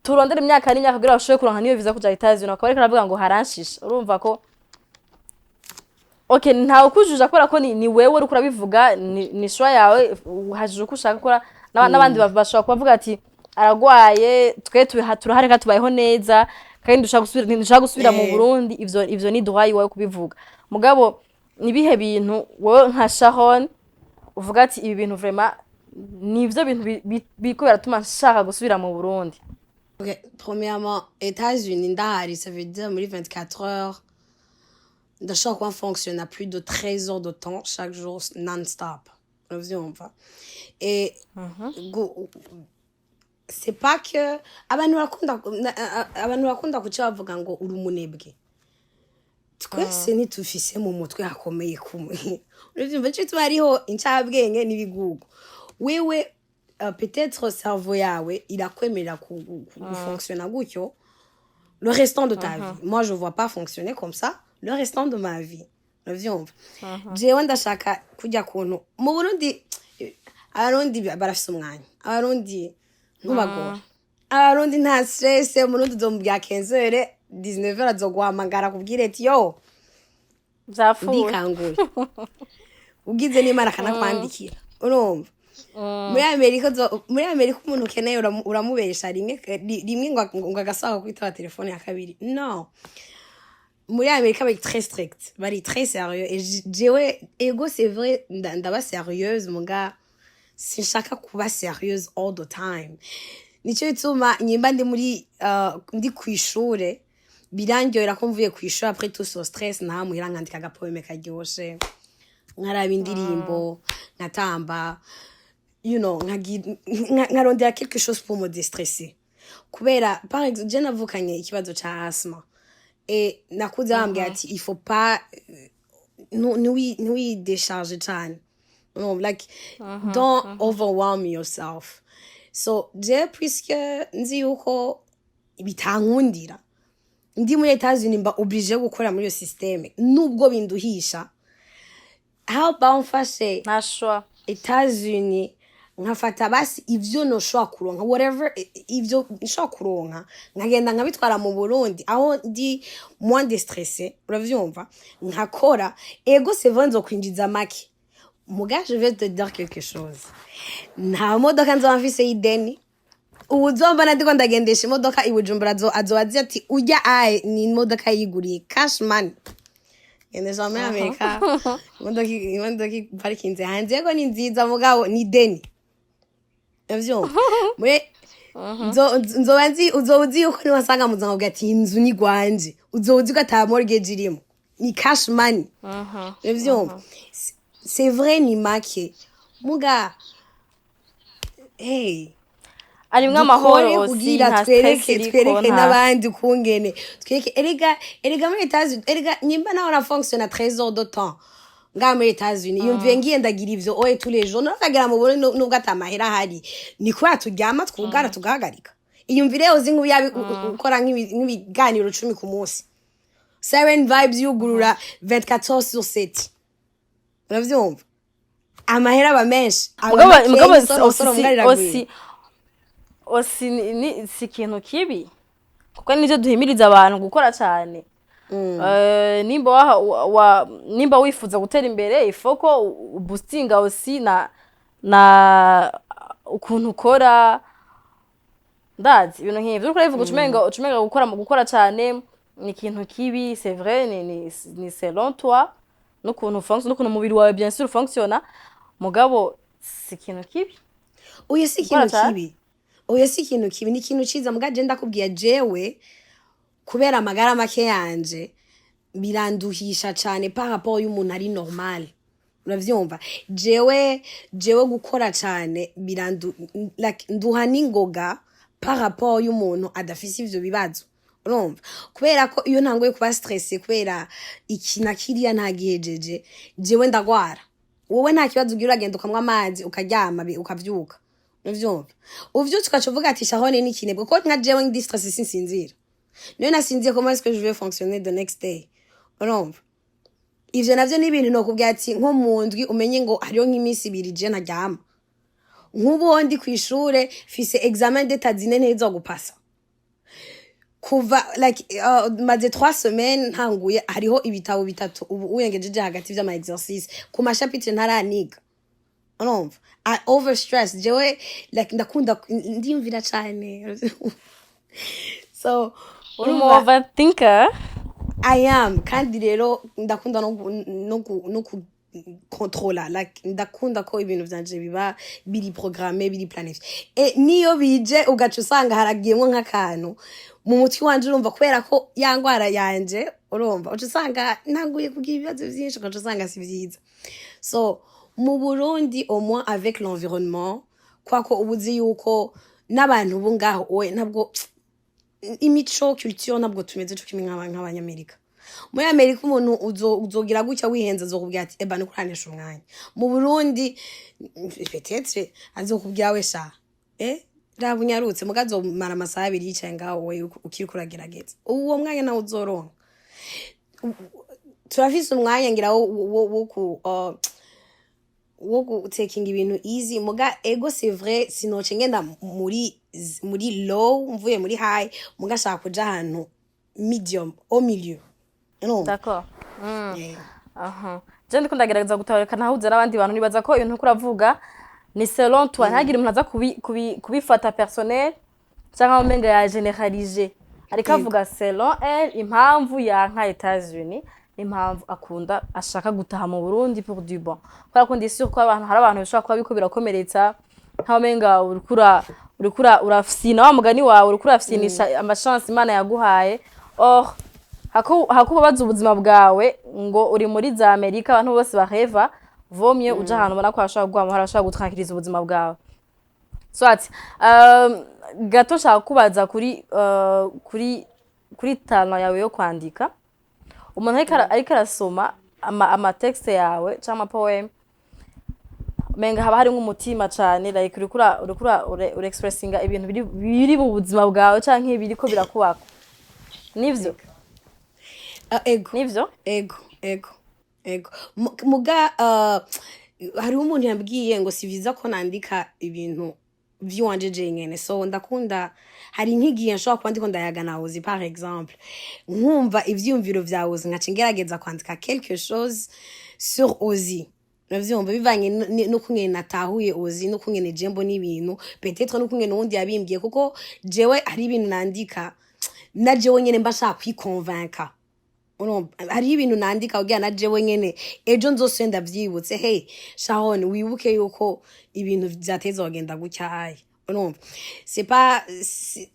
turondera imyaka n'imyaka kugira bashobore kuronka niyo visa kuja Etats-Unis, akaba ariko aravuga ngo haranshisha. Urumva ko okay, ntawe ukujuja kubera ko ni wewe uriko urabivuga, ni choix yawe, uhajije uko ushaka gukora. N'abandi bashobora kubavuga ati: "Aragwaye, twe turahari kandi tubayeho neza, kandi dushaka gusubira, ntidushaka gusubira mu Burundi." Ivyo ni droit yiwawe kubivuga. Mugabo nibihe bintu wowe nka Sharon uvuga ati: "Ibi bintu vraiment nivyo bintu biriko biratuma nshaka gusubira mu Burundi"? Ok, premièrement, États-Unis ndahari, ça veut dire muri 24 heures ndashobora kuba fonctionne à plus de 13 heures de temps chaque jour non-stop, uravyumva? Et c'est pas que abantu barakunda kuca bavuga ngo uri umunebwe. Twese ntitufise mu mutwe hakomeye kumwe, uravyumva? Nico gituma hariho incabwenge n'ibigugu. Wewe peut-être cerveau yawe irakwemerera gufonctionna gutyo le restant de ta vie. Moi, je vois pas fonctionner comme ça le restant de ma vie, uravyumva? Jewe ndashaka kujya kuntu mu Burundi. Abarundi barafise umwanya, Abarundi ntubagora, Abarundi nta stress. Umurundi uzomubwira 15 heures, 19 heures azoguhamagara kubwira ati: "Yo." Vyapfuye. Ndikanguye, ugize n'Imana akanakwandikira, urumva? Muri Amerika umuntu ukeneye uramubesha rimwe rimwe ngo agasaba kwitaba telefone ya kabiri. No muri Amerika bari très strict, bari très sérieux. Et jewe, ego, c'est vrai, ndaba sérieuse, muga sinshaka kuba sérieuse all the time. Nico gituma nyimba ndi muri ndi kw'ishure, birandyohera ko mvuye kw'ishure, après tout ce stress, ntamuhira nkandika agapoème karyoshe, nkaraba indirimbo, nkatamba, nkarondera quelque chose pour me déstresser. Kubera par exemple je navukanye ikibazo ca asthme et nakuze bambwira ati: "Il faut pas ntiwi décharge cane." No, like, don't overwhelm yourself. So je, puisque nzi yuko bitankundira ndi muri Etats-Unis, mba obligé gukora muri iyo système nubwo binduhisha. How about mfashe Nta choix. Etats-Unis, nkafata basi ivyo noshobora kuronka, whatever, ivyo nshobora kuronka, nkagenda nkabitwara mu Burundi aho ndi moins déstressé, uravyumva? Nkakora, ego, c'est vrai, nzokwinjiza make. Muga je vais te dire quelque chose: nta modoka nzoba mfise y'ideni. Ubu uzombona ndiko ndagendesha imodoka i Bujumbura, azoba azi ati: "Urya aye ni imodoka yiguriye cash money." Gendesha muri Amerika imodoka iparikinze hanze, yego ni nziza, mugabo ni deni, uravyumva? Muri nzoba nzi, uzoba uzi yuko niwasanga muza nkabwira ati: "Inzu ni gwanje", uzoba uzi ko ata mortgage irimo, ni cash money, uravyumva? C'est vrai, ni make, muga hey. Arimwo amahoro. Dukore Aussi kugira nta stress twereke iriko. Twereke Nta n'abandi ukungene twereke. Erega muri Etats-Unis, erega nyimba nawe na fonctionne à 13 heures de temps ngaha muri Etats-Unis, yumviye ngiye ndagira ivyo oye tous les jours, nokagera mu Burundi, nubwo ata mahera ahari, ni kubera turyama twugara tugahagarika. Iyumvire uzi nk'ubu yabi ukora nk'ibiganiro 10 ku munsi, Siren Vibes yugurura 24 heures sur 7, uravyumva? Amahera aba menshi, aba Mugabo makeya, mugabo isoro aussi soro mbwa riragwira. Aussi si ikintu kibi, kuko nivyo duhimiriza abantu gukora cyane. Nimba wifuza gutera imbere, ifo ko uboostinga aussi na ukuntu ukora. Ndazi ibintu nk'ivyo uriko urabivuga, ucumenga gukora mu gukora cyane ni ikintu kibi. C'est vrai, ni selon toi n'ukuntu fonctionne, n'ukuntu umubiri wawe bien sûr fonctionne, mugabo si ikintu kibi Oya, si gukora ikintu cane. kibi. Oya, si ikintu kibi, ni ikintu ciza. Muga je ndakubwiye, jewe kubera amagara make yanje biranduhisha cane par rapport y'umuntu ari normal, uravyumva? Jewe gukora cane birandu, like, nduha n'ingoga par rapport y'umuntu adafise ivyo bibazo, urumva? Kubera ko iyo ntanguye kuba stressé kubera iki na kiriya ntagihejeje, jewe ndagwara. Wowe nta kibazo ugira, uragenda ukanywa amazi, ukaryama, ukavyuka, uravyumva? Uvyutse ugaca uvuga ati: "Shahone ni ikinebwe." Kuko nka jewe ndi stressé, sinsinzira. Niyo nasinziye, comment est-ce que je vais fonctionner the next day? Urumva? Ivyo navyo ni ibintu nokubwira ati nko mu ndwi umenye ngo hariho nk'iminsi 2 je ntaryama. Nk'ubu ndi kw'ishure, mfise examen d'état 4 ntegerezwa gupasa. Kuva like maze 3 semaines ntanguye, hariho ibitabo bitatu ubu uyengejeje hagati vy'ama exercice ku ma chapitre ntaraniga. Urumva, I overstress jewe, like ndakunda ndiyumvira cane, so Uri umu urumva, overthinker. I am. Kandi rero ndakunda no ku controla, like ndakunda ko ibintu vyanje biba biri programmé, biri planifié. E niyo bije ugaca usanga haragiyemwo nk'akantu mu mutwe wanje, urumva, kubera ko ya ngwara yanje, urumva, uca usanga ntanguye kugira ibibazo vyinshi, ugaca usanga si vyiza. So mu Burundi, au moins avec l'environnement, kwako uba uzi yuko n'abantu bo ngaho oye ntabwo imico, culture, ntabwo tumeze co kimwe nk'abanyamerika. Muri Amerika umuntu uzogira gutya wihenze azokubwira ati: "Eba ni kuranisha umwanya." Mu Burundi peut-être azokubwira: "We sha, raba unyarutse." Muga azomara amasaha 2 yicaye ngaho, we ukiriko uragerageza. Uwo mwanya nawe uzoronka. Turafise umwanya ngira wo gutakinga ibintu easy. Muga ego, c'est vrai, sinoce ngenda muri low mvuye muri high, muga shaka kuja ahantu medium, au milieu, urumva? D'accord. Yeah. Aha je ndiko ndagerageza gutabarika ntahuze n'abandi bantu. Nibaza ko ibintu uriko uravuga ni selon toi, ntihagire umuntu aza kubifata personnel cyangwa umenga ya généralise. Ariko avuga selon elle, impamvu yanka Etats-Unis n'impamvu akunda ashaka gutaha mu Burundi pour du bon, kubera ko ndi sûr ko abantu, hari abantu bishobora kuba biriko birakomeretsa, nkaho umenga uriko urafyina wa mugani wawe, uriko urafyinisha ama chance Imana yaguhaye. Or hakubabaza ubuzima bwawe ngo uri muri za Amerika abantu bose baheva, vaut mieux uja ahantu ubona ko hashobora kuguha amahoro, hashobora gutranquiliza ubuzima bwawe. Soit gato nshaka kubaza kuri talent yawe yo kwandika. Umuntu ariko arasoma ama texte yawe cyangwa ama poème, menga haba harimwo umutima cane, like uriko expressinga ibintu biri mu buzima bwawe canke biriko birakubako, nivyo? Ah, ego. Nivyo? Ego. Muga hariho umuntu yambwiye ngo si vyiza ko nandika ibintu vy'iwanje jenyene. So ndakunda, hari nk'igihe nshobora kuba ndiko ndayaga na Ozi, par exemple, nkumva ivyiyumviro vya Ozi, nkaca ngerageza kwandika quelque chose sur Ozi, uravyumva, bivanye n'ukungene natahuye Ozi, n'ukungene je mbona ibintu, peut-être n'ukungene uwundi yabimbwiye, kuko jewe hari ibintu nandika na jewe nyene mba nshaka kwiconvainca. Urumva, hariho ibintu nandika kugira na jewe nyene ejo nzose ndavyibutse: "Hey Sharon, wibuke yuko ibintu vyateza kugenda gutya." Aye, urumva, c'est pas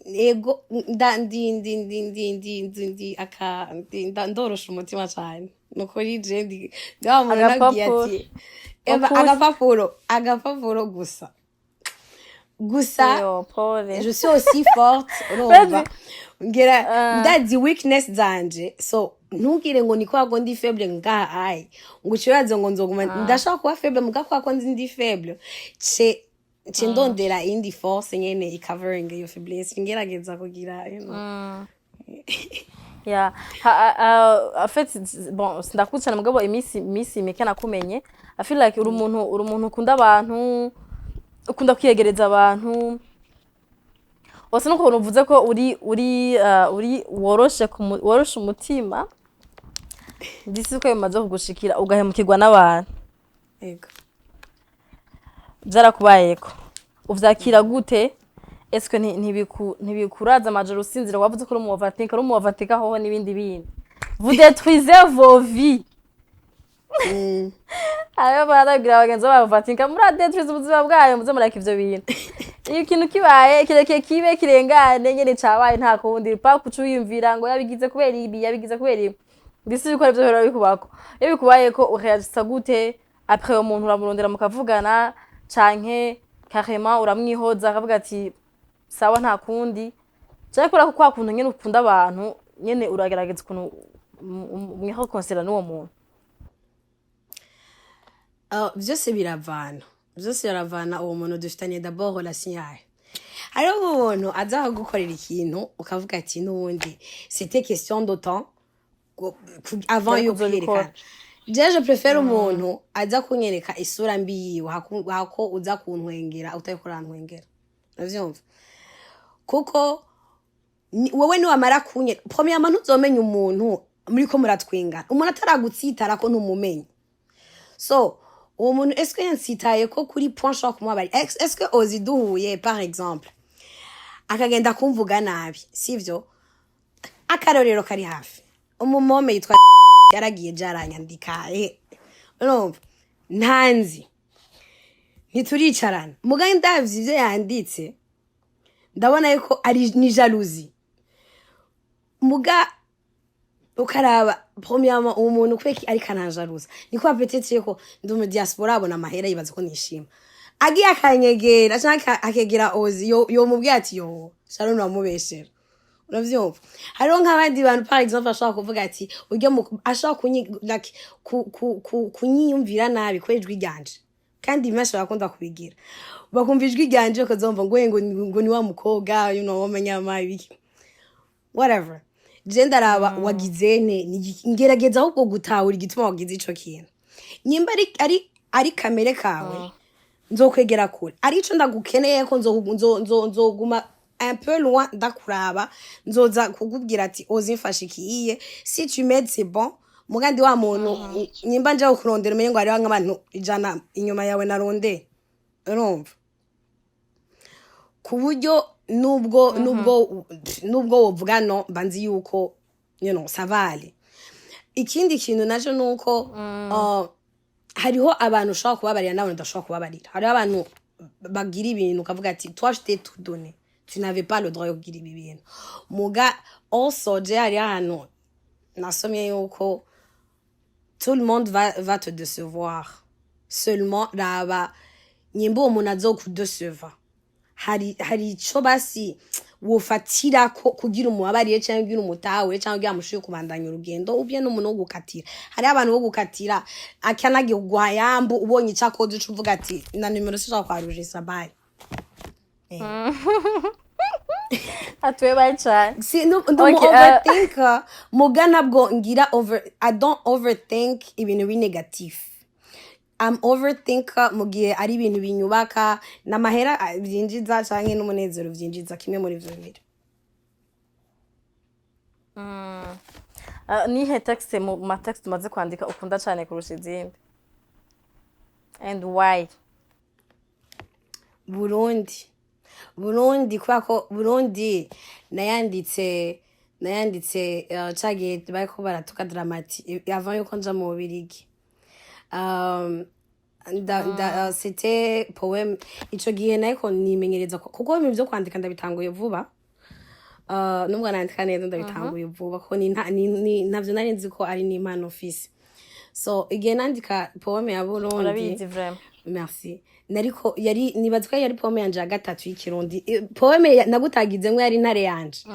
ego, nda ndi ndi ndi ndi ndi ndi ndi aka ndi ndorosha umutima cane. Nukuri je ndi wa muntu nabwiye Agapapuro. ati eba Ukuri. Agapapuro gusa. Yo, pole. Je suis aussi forte, urumva, Vas-y. ngera ndazi weakness zanje. So ntugire ngo ni kwa ko ndi faible ngaha ayi ngo ucibaze ngo nzoguma. Ndashaka kuba faible, muga kwa ko nzi ndi faible, ce ndondera indi force nyene icovering iyo faiblesse, ngerageza kugira. Yeah. En fait, bon, sindakuzi cyane, mugabo iminsi mike nakumenye, I feel like uri umuntu ukunda abantu, ukunda kwiyegereza abantu wose, nuko uvuze ko uri woroshe umutima. Ndisi ko bimaze kugushikira ugahemukirwa n'abantu. Ego. Byarakubayeko? Uvyakira gute? Eske ntibikuraza amajoro usinzira? Wavuze ko uri umu overthinker, uri umu overthinker hoho n'ibindi bindi, vous détruisez vos vies. Hariho barabwira bagenzi babo overthinker: "Muradétruise ubuzima bwayo, muze mureka ivyo bintu. Iyo ikintu kibaye kireke kibe, kirengane nyene, cabaye, nta kundi." Pa kuca wiyumvira ngo yabigize kubera ibi, yabigize kubera ibi. Ndisi yuko arivyo bihora bikubako. Iyo bikubayeko ureagisa gute après? Uwo muntu uramurondera mukavugana, canke carrément uramwihoza, akavuga ati: "Sawa, nta kundi"? Canke kubera ko kwa kuntu nyene ukunda abantu nyene, uragerageza ukuntu mwireconcilia n'uwo muntu? Vyose biravana, vyose biravana. Uwo muntu dufitanye d'abord relation yayo. Hariho umuntu aza kugukorera ikintu ukavuga ati: "N'ubundi c'était question de temps avant Yari yo kuzobikora. kwiyerekana." Je préfère umuntu aza kunyereka isura mbi yiwe hako uza kuntwengera utariko urantwengera, uravyumva? Kuko wewe niwamara kunye, premièrement ntuzomenya umuntu muriko muratwengana. Umuntu ataragutsitara ko ntumumenya. So uwo muntu, est-ce que yansitaye ko kuri point nshobora kumubabarira? Est-ce que ozi duhuye, par exemple, akagenda kumvuga nabi, sivyo? Akarorero kari hafi, umumome yitwa yaragiye jaranyandika, urumva ntanzi, ntituricarana, mugaye ndavye ivyo yanditse, ndabona yuko ari ni jalousie. Muga ukaraba, premièrement, uwo muntu kubera ariko aranjaruza, niko peut-être ko ndi mu diaspora, abona amahera, yibaza ko nishima. Agiye akanyegera canke akegera ozi, yomubwira ati: "Yo, Sharon wamubeshera." Uravyumva? Hariho nk'abandi bantu, par exemple, ashobora kuvuga ati uryo ashobora like, kunyiyumvira nabi kubera ijwi ryanje. Kandi benshi barakunda kubigira, bakumva ijwi ryanje bakazumva ngo ni wa mukobwa w'amanyama, ibiki, whatever. Je ndaraba wagize nte, ngerageza ahubwo gutahura igituma wagize ico kintu. Nyimba ari kamere kawe, nzokwegera kure. Ari ico ndagukeneye ko nzoguma un peu loin, ndakuraba, nzoza kukubwira ati: "Ozimfasha ikiye, si tu m'aides, c'est bon." Mugandi wa muntu, nyimba nje kukurondera, umenye ngo hariho nk'abantu 100 inyuma yawe narondeye, urumva? Ku buryo nubwo wovuga no mba nzi yuko ça va aller. Ikindi kintu naco nuko hariho abantu ushobora kubabarira n'abantu udashobora kubabarira. Hariho abantu bagira ibintu ukavuga ati: "Toi, je t'ai tout donné, tu n'avais pas le droit yo kugira ibi bintu." Muga also je hariho ahantu nasomye yuko tout le monde va te décevoir. Seulement raba nyimba uwo muntu azokudeceva, hari ico basi wofatirako kugira umubabarire, canke kugira umutahure, canke kugira mushoboye kubandanya urugendo. Ubye n'umuntu wo gukatira, hariho abantu bo gukatira, akanagiye kuguha yambu, ubonye ico akoze uca uvuga ati: "Na nimero sinshobora kwarujisa, bye." Atuye bayi cane. Si ndi umu Okay, overthinker, muga ntabwo ngira over, I don't overthink ibintu bi négatif. I'm overthinker mu gihe ari ibintu binyubaka n'amahera, vyinjiza, canke n'umunezero vyinjiza, kimwe muri ivyo bibiri. Nihe texte mu ma texte umaze kwandika ukunda cane kurusha izindi, and why? Burundi. Burundi, kubera ko Burundi nayanditse ca gihe bariko baratuka Dramati avant yuko nja mu Bubirigi. C'était poème ico gihe nariko nimenyereza, kuko ibintu vyo kwandika ndabitanguye vuba. Nubwo nandika neza, ndabitanguye vuba, kuko ntavyo nari nzi ko ari n'impano mfise. So igihe nandika poème ya Burundi, Urabizi vraiment. Merci. Nariko yari, nibaza ko yari poème yanje ya gatatu y'ikirundi. Poème nagutagizemwo yari intare yanje,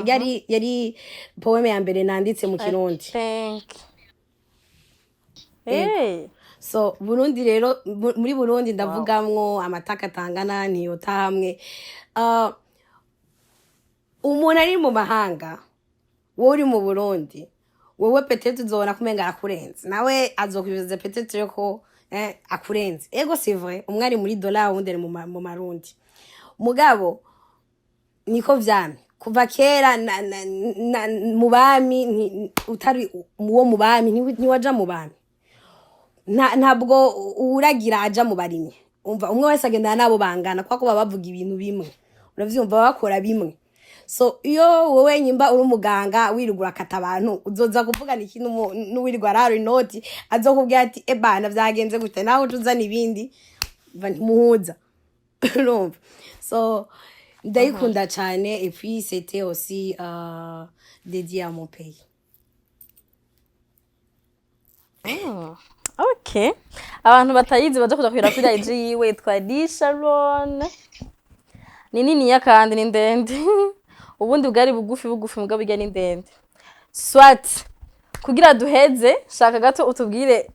yari poème ya mbere nanditse mu Kirundi. Thank hey. So Burundi rero, muri Burundi ndavugamwo amataka atangana ntiyota hamwe. Umuntu ari mu mahanga, wowe uri mu Burundi, wowe peut-être uzobona ko umenga arakurenze, nawe azokwibaza peut-être ko akurenze. Ego, c'est vrai, umwe ari muri dollar, uwundi ari mu marundi. Mugabo niko vyamye kuva kera na mu bami, utari uwo mu bami ntiwaja mu bami. Ntabwo uwuragira aja mu barimyi. Umva, umwe wese agendana n'abo bangana, kubera ko baba bavuga ibintu bimwe, uravyumva? Baba bakora bimwe. So iyo wowe nyimba uri umuganga wirirwa urakata abantu, uzoza kuvugana iki n'uwirirwa arara inoti? Azokubwira ati: "Ebana, vyagenze gute?" Nawe uca uzana ibindi, ntimuhuza, urumva? So ndayikunda cane, et puis c'était aussi dédié à mon pays. Okay, abantu batayizi baza kuja kuyira kuri IG yiwe, yitwa Lee Sharon. Ni niniya kandi ni ndende. Ubundi bwari bugufi bugufi, mugabo irya ni ndende. Soit kugira duheze, shaka gato utubwire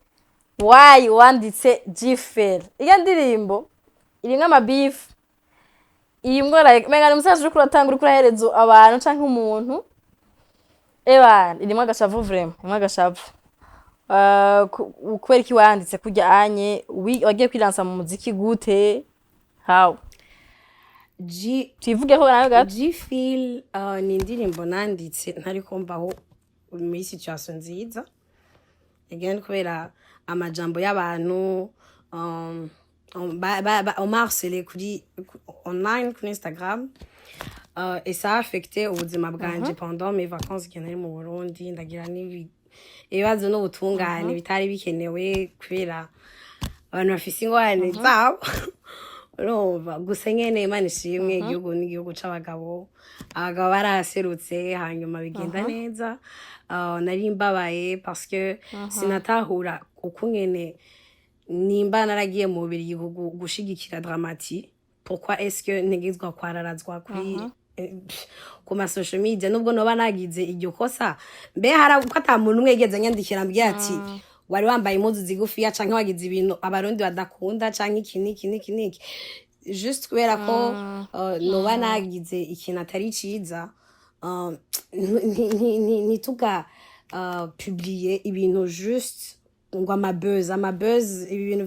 why wanditse Gfel. Irya ndirimbo irimwo amabifu, irimwo like menga ni umusaza uriko uratanga, uriko urahereza abantu canke umuntu. Ebana, irimwo agashavu vraiment, irimwo agashavu. Kubera iki wayanditse kurya anye wagiye kwiransa mu muziki gute? How? G Tuyivugeho nawe gato. G Feel ni indirimbo nanditse ntari kumvaho muri situation nziza again, kubera amajambo y'abantu on m'a harcelé kuri online, kuri Instagram, et ça a affecté ubuzima bwanje pendant mes vacances igihe nari mu Burundi. Ndagira ibibazo n'ubutungane bitari bikenewe kubera abantu bafise ingorane zabo, urumva. Gusa nyene Imana ishimwe, igihugu n'igihugu c'abagabo, abagabo baraserutse, hanyuma bigenda neza. Nari mbabaye parce que sinatahura ukungene nimba naragiye mu Bubirigi gushigikira Drama-T, pourquoi est-ce que ntegerezwa kwararazwa kuri ku ma social media, nubwo noba nagize iryo kosa? Mbe hari ko ata muntu umwe yigeze anyandikira ambwira ati wari wambaye impuzu zigufiya, canke wagize ibintu Abarundi badakunda, canke iki n'iki n'iki n'iki, juste kubera ko noba nagize ikintu atari ciza, ntituga publier ibintu juste ngo amabuzz, amabuzz. Ibi bintu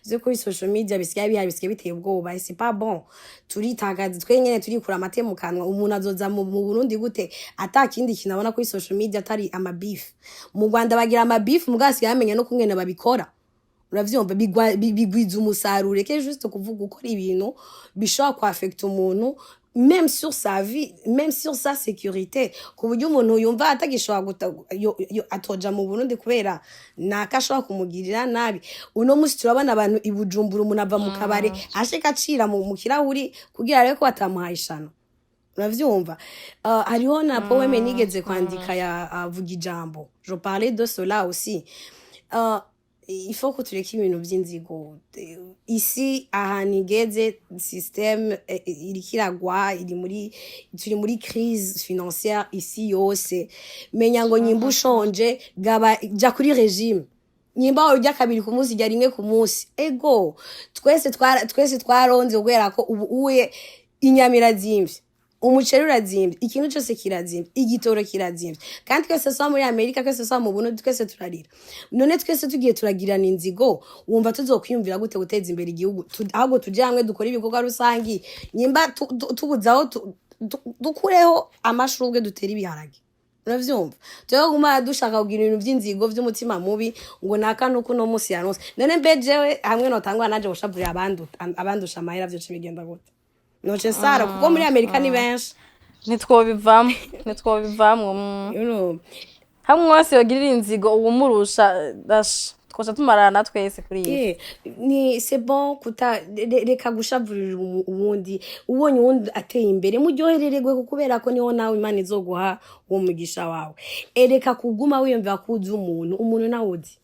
vyo kuri social media bisigaye bihari, bisigaye biteye ubwoba et c'est pas bon. Turitagaza twe nyene, turikura amate mu kanwa. Umuntu azoza mu Burundi gute ata kindi kintu abona kuri social media atari amabeef? Mu Rwanda bagira amabeef, mugabo asigaye bamenya no kungene babikora, uravyumva, bigwiza umusaruro. Reke juste kuvuga, gukora ibintu bishobora kuaffecta umuntu même sur sa vie, même sur sa sécurité, ku buryo umuntu yumva atagishobora atoja mu Burundi kubera naka ashobora kumugirira nabi. Uno musi turabona abantu i Bujumbura, umuntu ava mu kabare ashika acira mu kirahuri kugira arebe ko batamuhaye ishano, uravyumva. Hariho na poème nigeze kwandika ya vuga ijambo, je parlais de cela aussi. Il faut ko tureka ibintu vy'inzigo. Isi ahantu igeze, système iriko iragwa, iri muri turi muri crise financière isi yose. Menya ngo nyimba ushonje, gaba, ja kuri régime. Nyimba urya kabiri ku munsi, rya rimwe ku munsi. Ego, twese twaronze kubera ko ubu uye inyama irazimvye, umuceri urazimvye, ikintu cyose kirazimvye, igitoro kirazimvye, kandi twese soba muri Amerika, twese soba mu Burundi, twese turarira. None twese tugiye turagirana inzigo, wumva tuzokwiyumvira gute guteza imbere igihugu? Ahubwo tujye hamwe dukore ibikorwa rusangi. Nyimba tubuze aho dukureho amashurwe, dutere ibiharage, uravyumva. Tuba dushaka kugira ibintu vy'inzigo, vy'umutima mubi, ngo naka nuko uno musi yaronse. None mbe jewe hamwe notangwa nanje gushavurira abandusha amahera, vyoce bigenda gute? Noce sara, kuko muri Amerika ni benshi. Ntitwobivamo, ntitwobivamwo. You know. Hamwe wose yogirira inzigo uwumurusha, dasha twoca tumarana twese kuri iyi. Yeah, ni c'est bon kuta reka gushavurira uwundi. Ubonye uwundi ateye imbere, muryoherererwe, kubera ko niho nawe Imana izoguha uwo mugisha wawe. Ereka kuguma wiyumvira ko uzi umuntu, umuntu nawe uzi.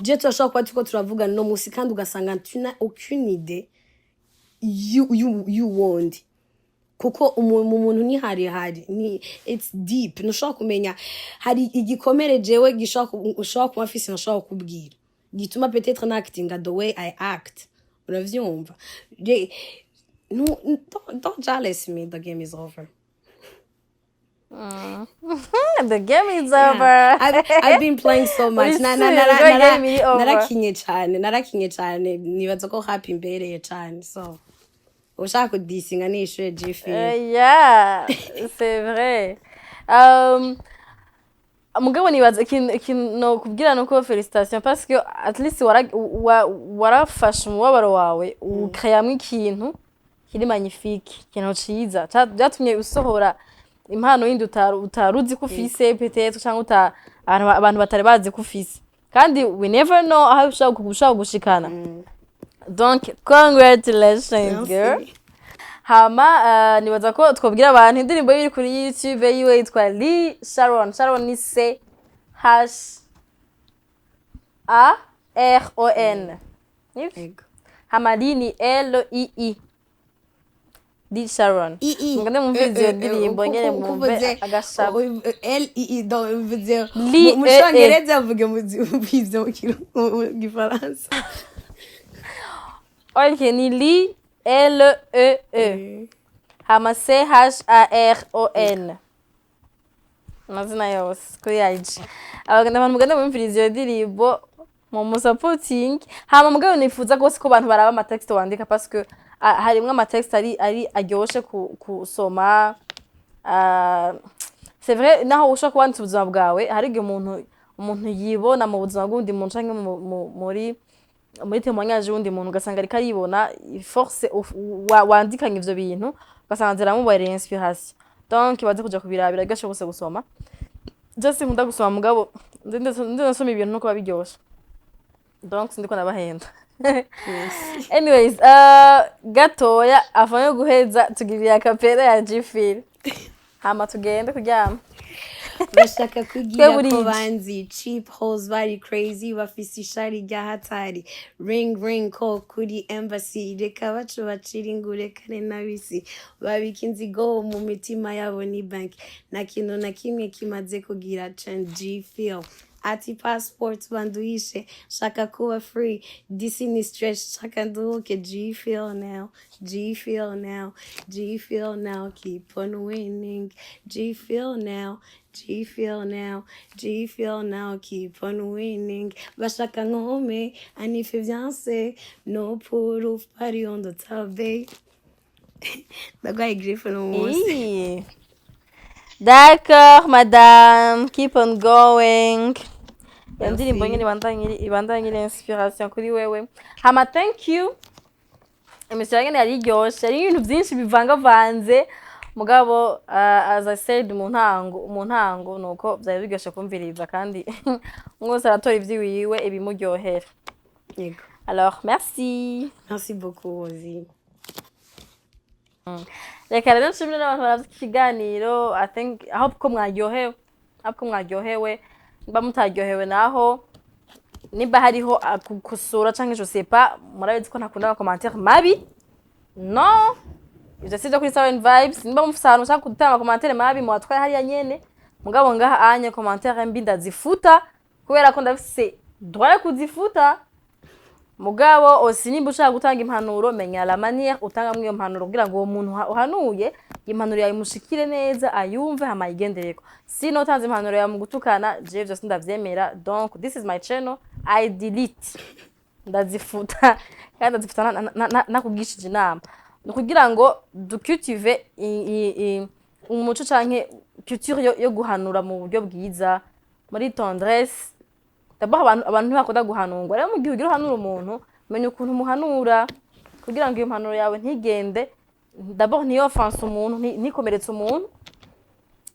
Je turashobora kuba turiko turavugana uno musi, kandi ugasanga tu n'as aucune idée y'uwundi, kuko mu muntu ni harihari, ni it's deep, ntushobora kumenya. Hari igikomere jewe gishobora ushobora kuba mfise ntashobora kukubwira, gituma peut-être na-actinga the way I act, uravyumva. No, don't jealous me, the game is over. The game is over. I've been playing so much. Uri serious, game iri over. Narakinye cane, narakinye cane. Nibaza ko happy imbereye cane, so ushaka kudisinga nishure G-Feel. Yeah, c'est vrai. Mugabo nibaza ikintu nokubwira nuko félicitations, parce que at least warafashe umubabaro wawe ukreyamwo ikintu kiri magnifique, ikintu ciza vyatumye usohora impano yindi utari uzi ko ufise peut-être, canke abantu batari bazi ko ufise. Kandi we never know aho ushobora gushikana. Donc congratulations, girl. Merci. Hama nibaza ko twobwira abantu indirimbo iri kuri YouTube yiwe yitwa Lee Sharon. Sharon ni Charon, nivyo? Ego. Hama Lee ni Lii, Lee Sharon. I I. Mugende mwumvirize iyo ndirimbo nyene, mwumve agashavu. L I I, donc bivuze Li mu E E. Congereza, vuge mu ivyo mu Gifaransa. Ok, ni Lee Lee, hama Charon. Amazina yose kuri IG. Abaganda, abantu mugenda mumviriza iyo ndirimbo mu musapoting. Hama mugabo nifuza gose ko abantu baraba ama texte wandika, parce que harimwo ama texte ari aryoshe kusoma. C'est vrai, naho ushobora kuba wanditse ubuzima bwawe, hari igihe umuntu yibona mu buzima bw'undi muntu canke muri témoignage y'uwundi muntu, ugasanga ariko aribona force wandikanye ivyo bintu, ugasanga ziramubereye inspiration. Donc baze kuja kubiraba, biraryoshe gose gusoma. Je sinkunda gusoma, mugabo ndi ndasoma ibintu nuko biba biryoshe, donc sindiko ndabahenda. Anyways, gatoya avant yo guheza, tugiriye a cappella ya G-Feel, hama tugende kuryama. Bashaka kugira Twe ko burije. banzi cheap hoes bari crazy, bafise ishari rya hatari, ring ring ko kuri embassy, reka bacu bacira ingurekane n'abisi, babika inzigo mu mitima yabo, ni bank nta kintu na kimwe kimaze kugira change. G feel ati passport banduhishe, shaka kuba free, disi ni stress, shaka nduhuke. G feel now, G feel now, G feel now, keep on winning. G feel now, G feel now, G feel now, keep on winning. Bashaka nkome anife vyanse, no proof, party on the top, babe. Ndagwaye griffe no munsi. Ii. D'accord, madame, keep on going. Iyo ndirimbo nyine ibandanye iri inspiration kuri wewe. Hama thank you. Émission nyene yari iryoshe, yari ibintu byinshi bivangavanze. Mugabo as I said mu ntango nuko byari biryoshe kumviriza, kandi umwe wese aratora ivy'iwiwe ibimuryohera. Yego. Alors, merci. Merci beaucoup, Rosie. Reka rero nshimire n'abantu baravye iki kiganiro. I think, I hope ko mwaryohewe, I hope ko mwaryohewe. Niba mutaryohewe naho, nimba hariho gukosora canke je sais pas, murabizi ko ntakunda ama commentaire mabi. No, ivyo sivyo kuri Seven Vibes. Nimba mufise ahantu mushaka gutanga ama commentaire mabi, mubatwaye hariya nyene. Mugabo ngaha anye commentaire mbi ndazifuta, kubera ko ndafise droit yo kuzifuta. Mugabo aussi nimba ushaka gutanga impanuro, menya la manière utangamwo iyo mpanuro, kugira ngo uwo muntu uhanuye impanuro yawe imushikire neza, ayumve hama ayigendereko. Sino utanze impanuro yawe mu gutukana, jewe vyose ndavyemera. Donc this is my channel, I delete, ndazifuta, kandi ndazifuta nakugishije inama. Ni ukugira ngo ducultive umuco canke culture yo guhanura mu buryo bwiza, muri tendresse. D'abord abantu ntibakunda guhanurwa. Rero mu gihe ugira uhanura umuntu, menya ukuntu umuhanura, kugira ngo iyo mpanuro yawe ntigende, d'abord ntiyofanse umuntu, ntikomeretse umuntu,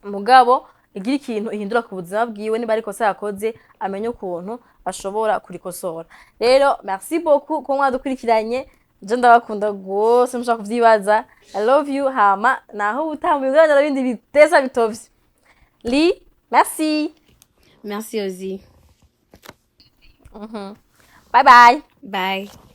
mugabo igira ikintu ihindura ku buzima bwiwe. Niba ari ikosa yakoze, amenye ukuntu ashobora kurikosora. Rero merci beaucoup ko mwadukurikiranye. Je ndabakunda gose, mushobora kuvyibaza. I love you. Hama naho ubutaha mu biganiro bindi bitesa bitovye. Li, merci. Merci, Ozzy. Bye bye. Bye.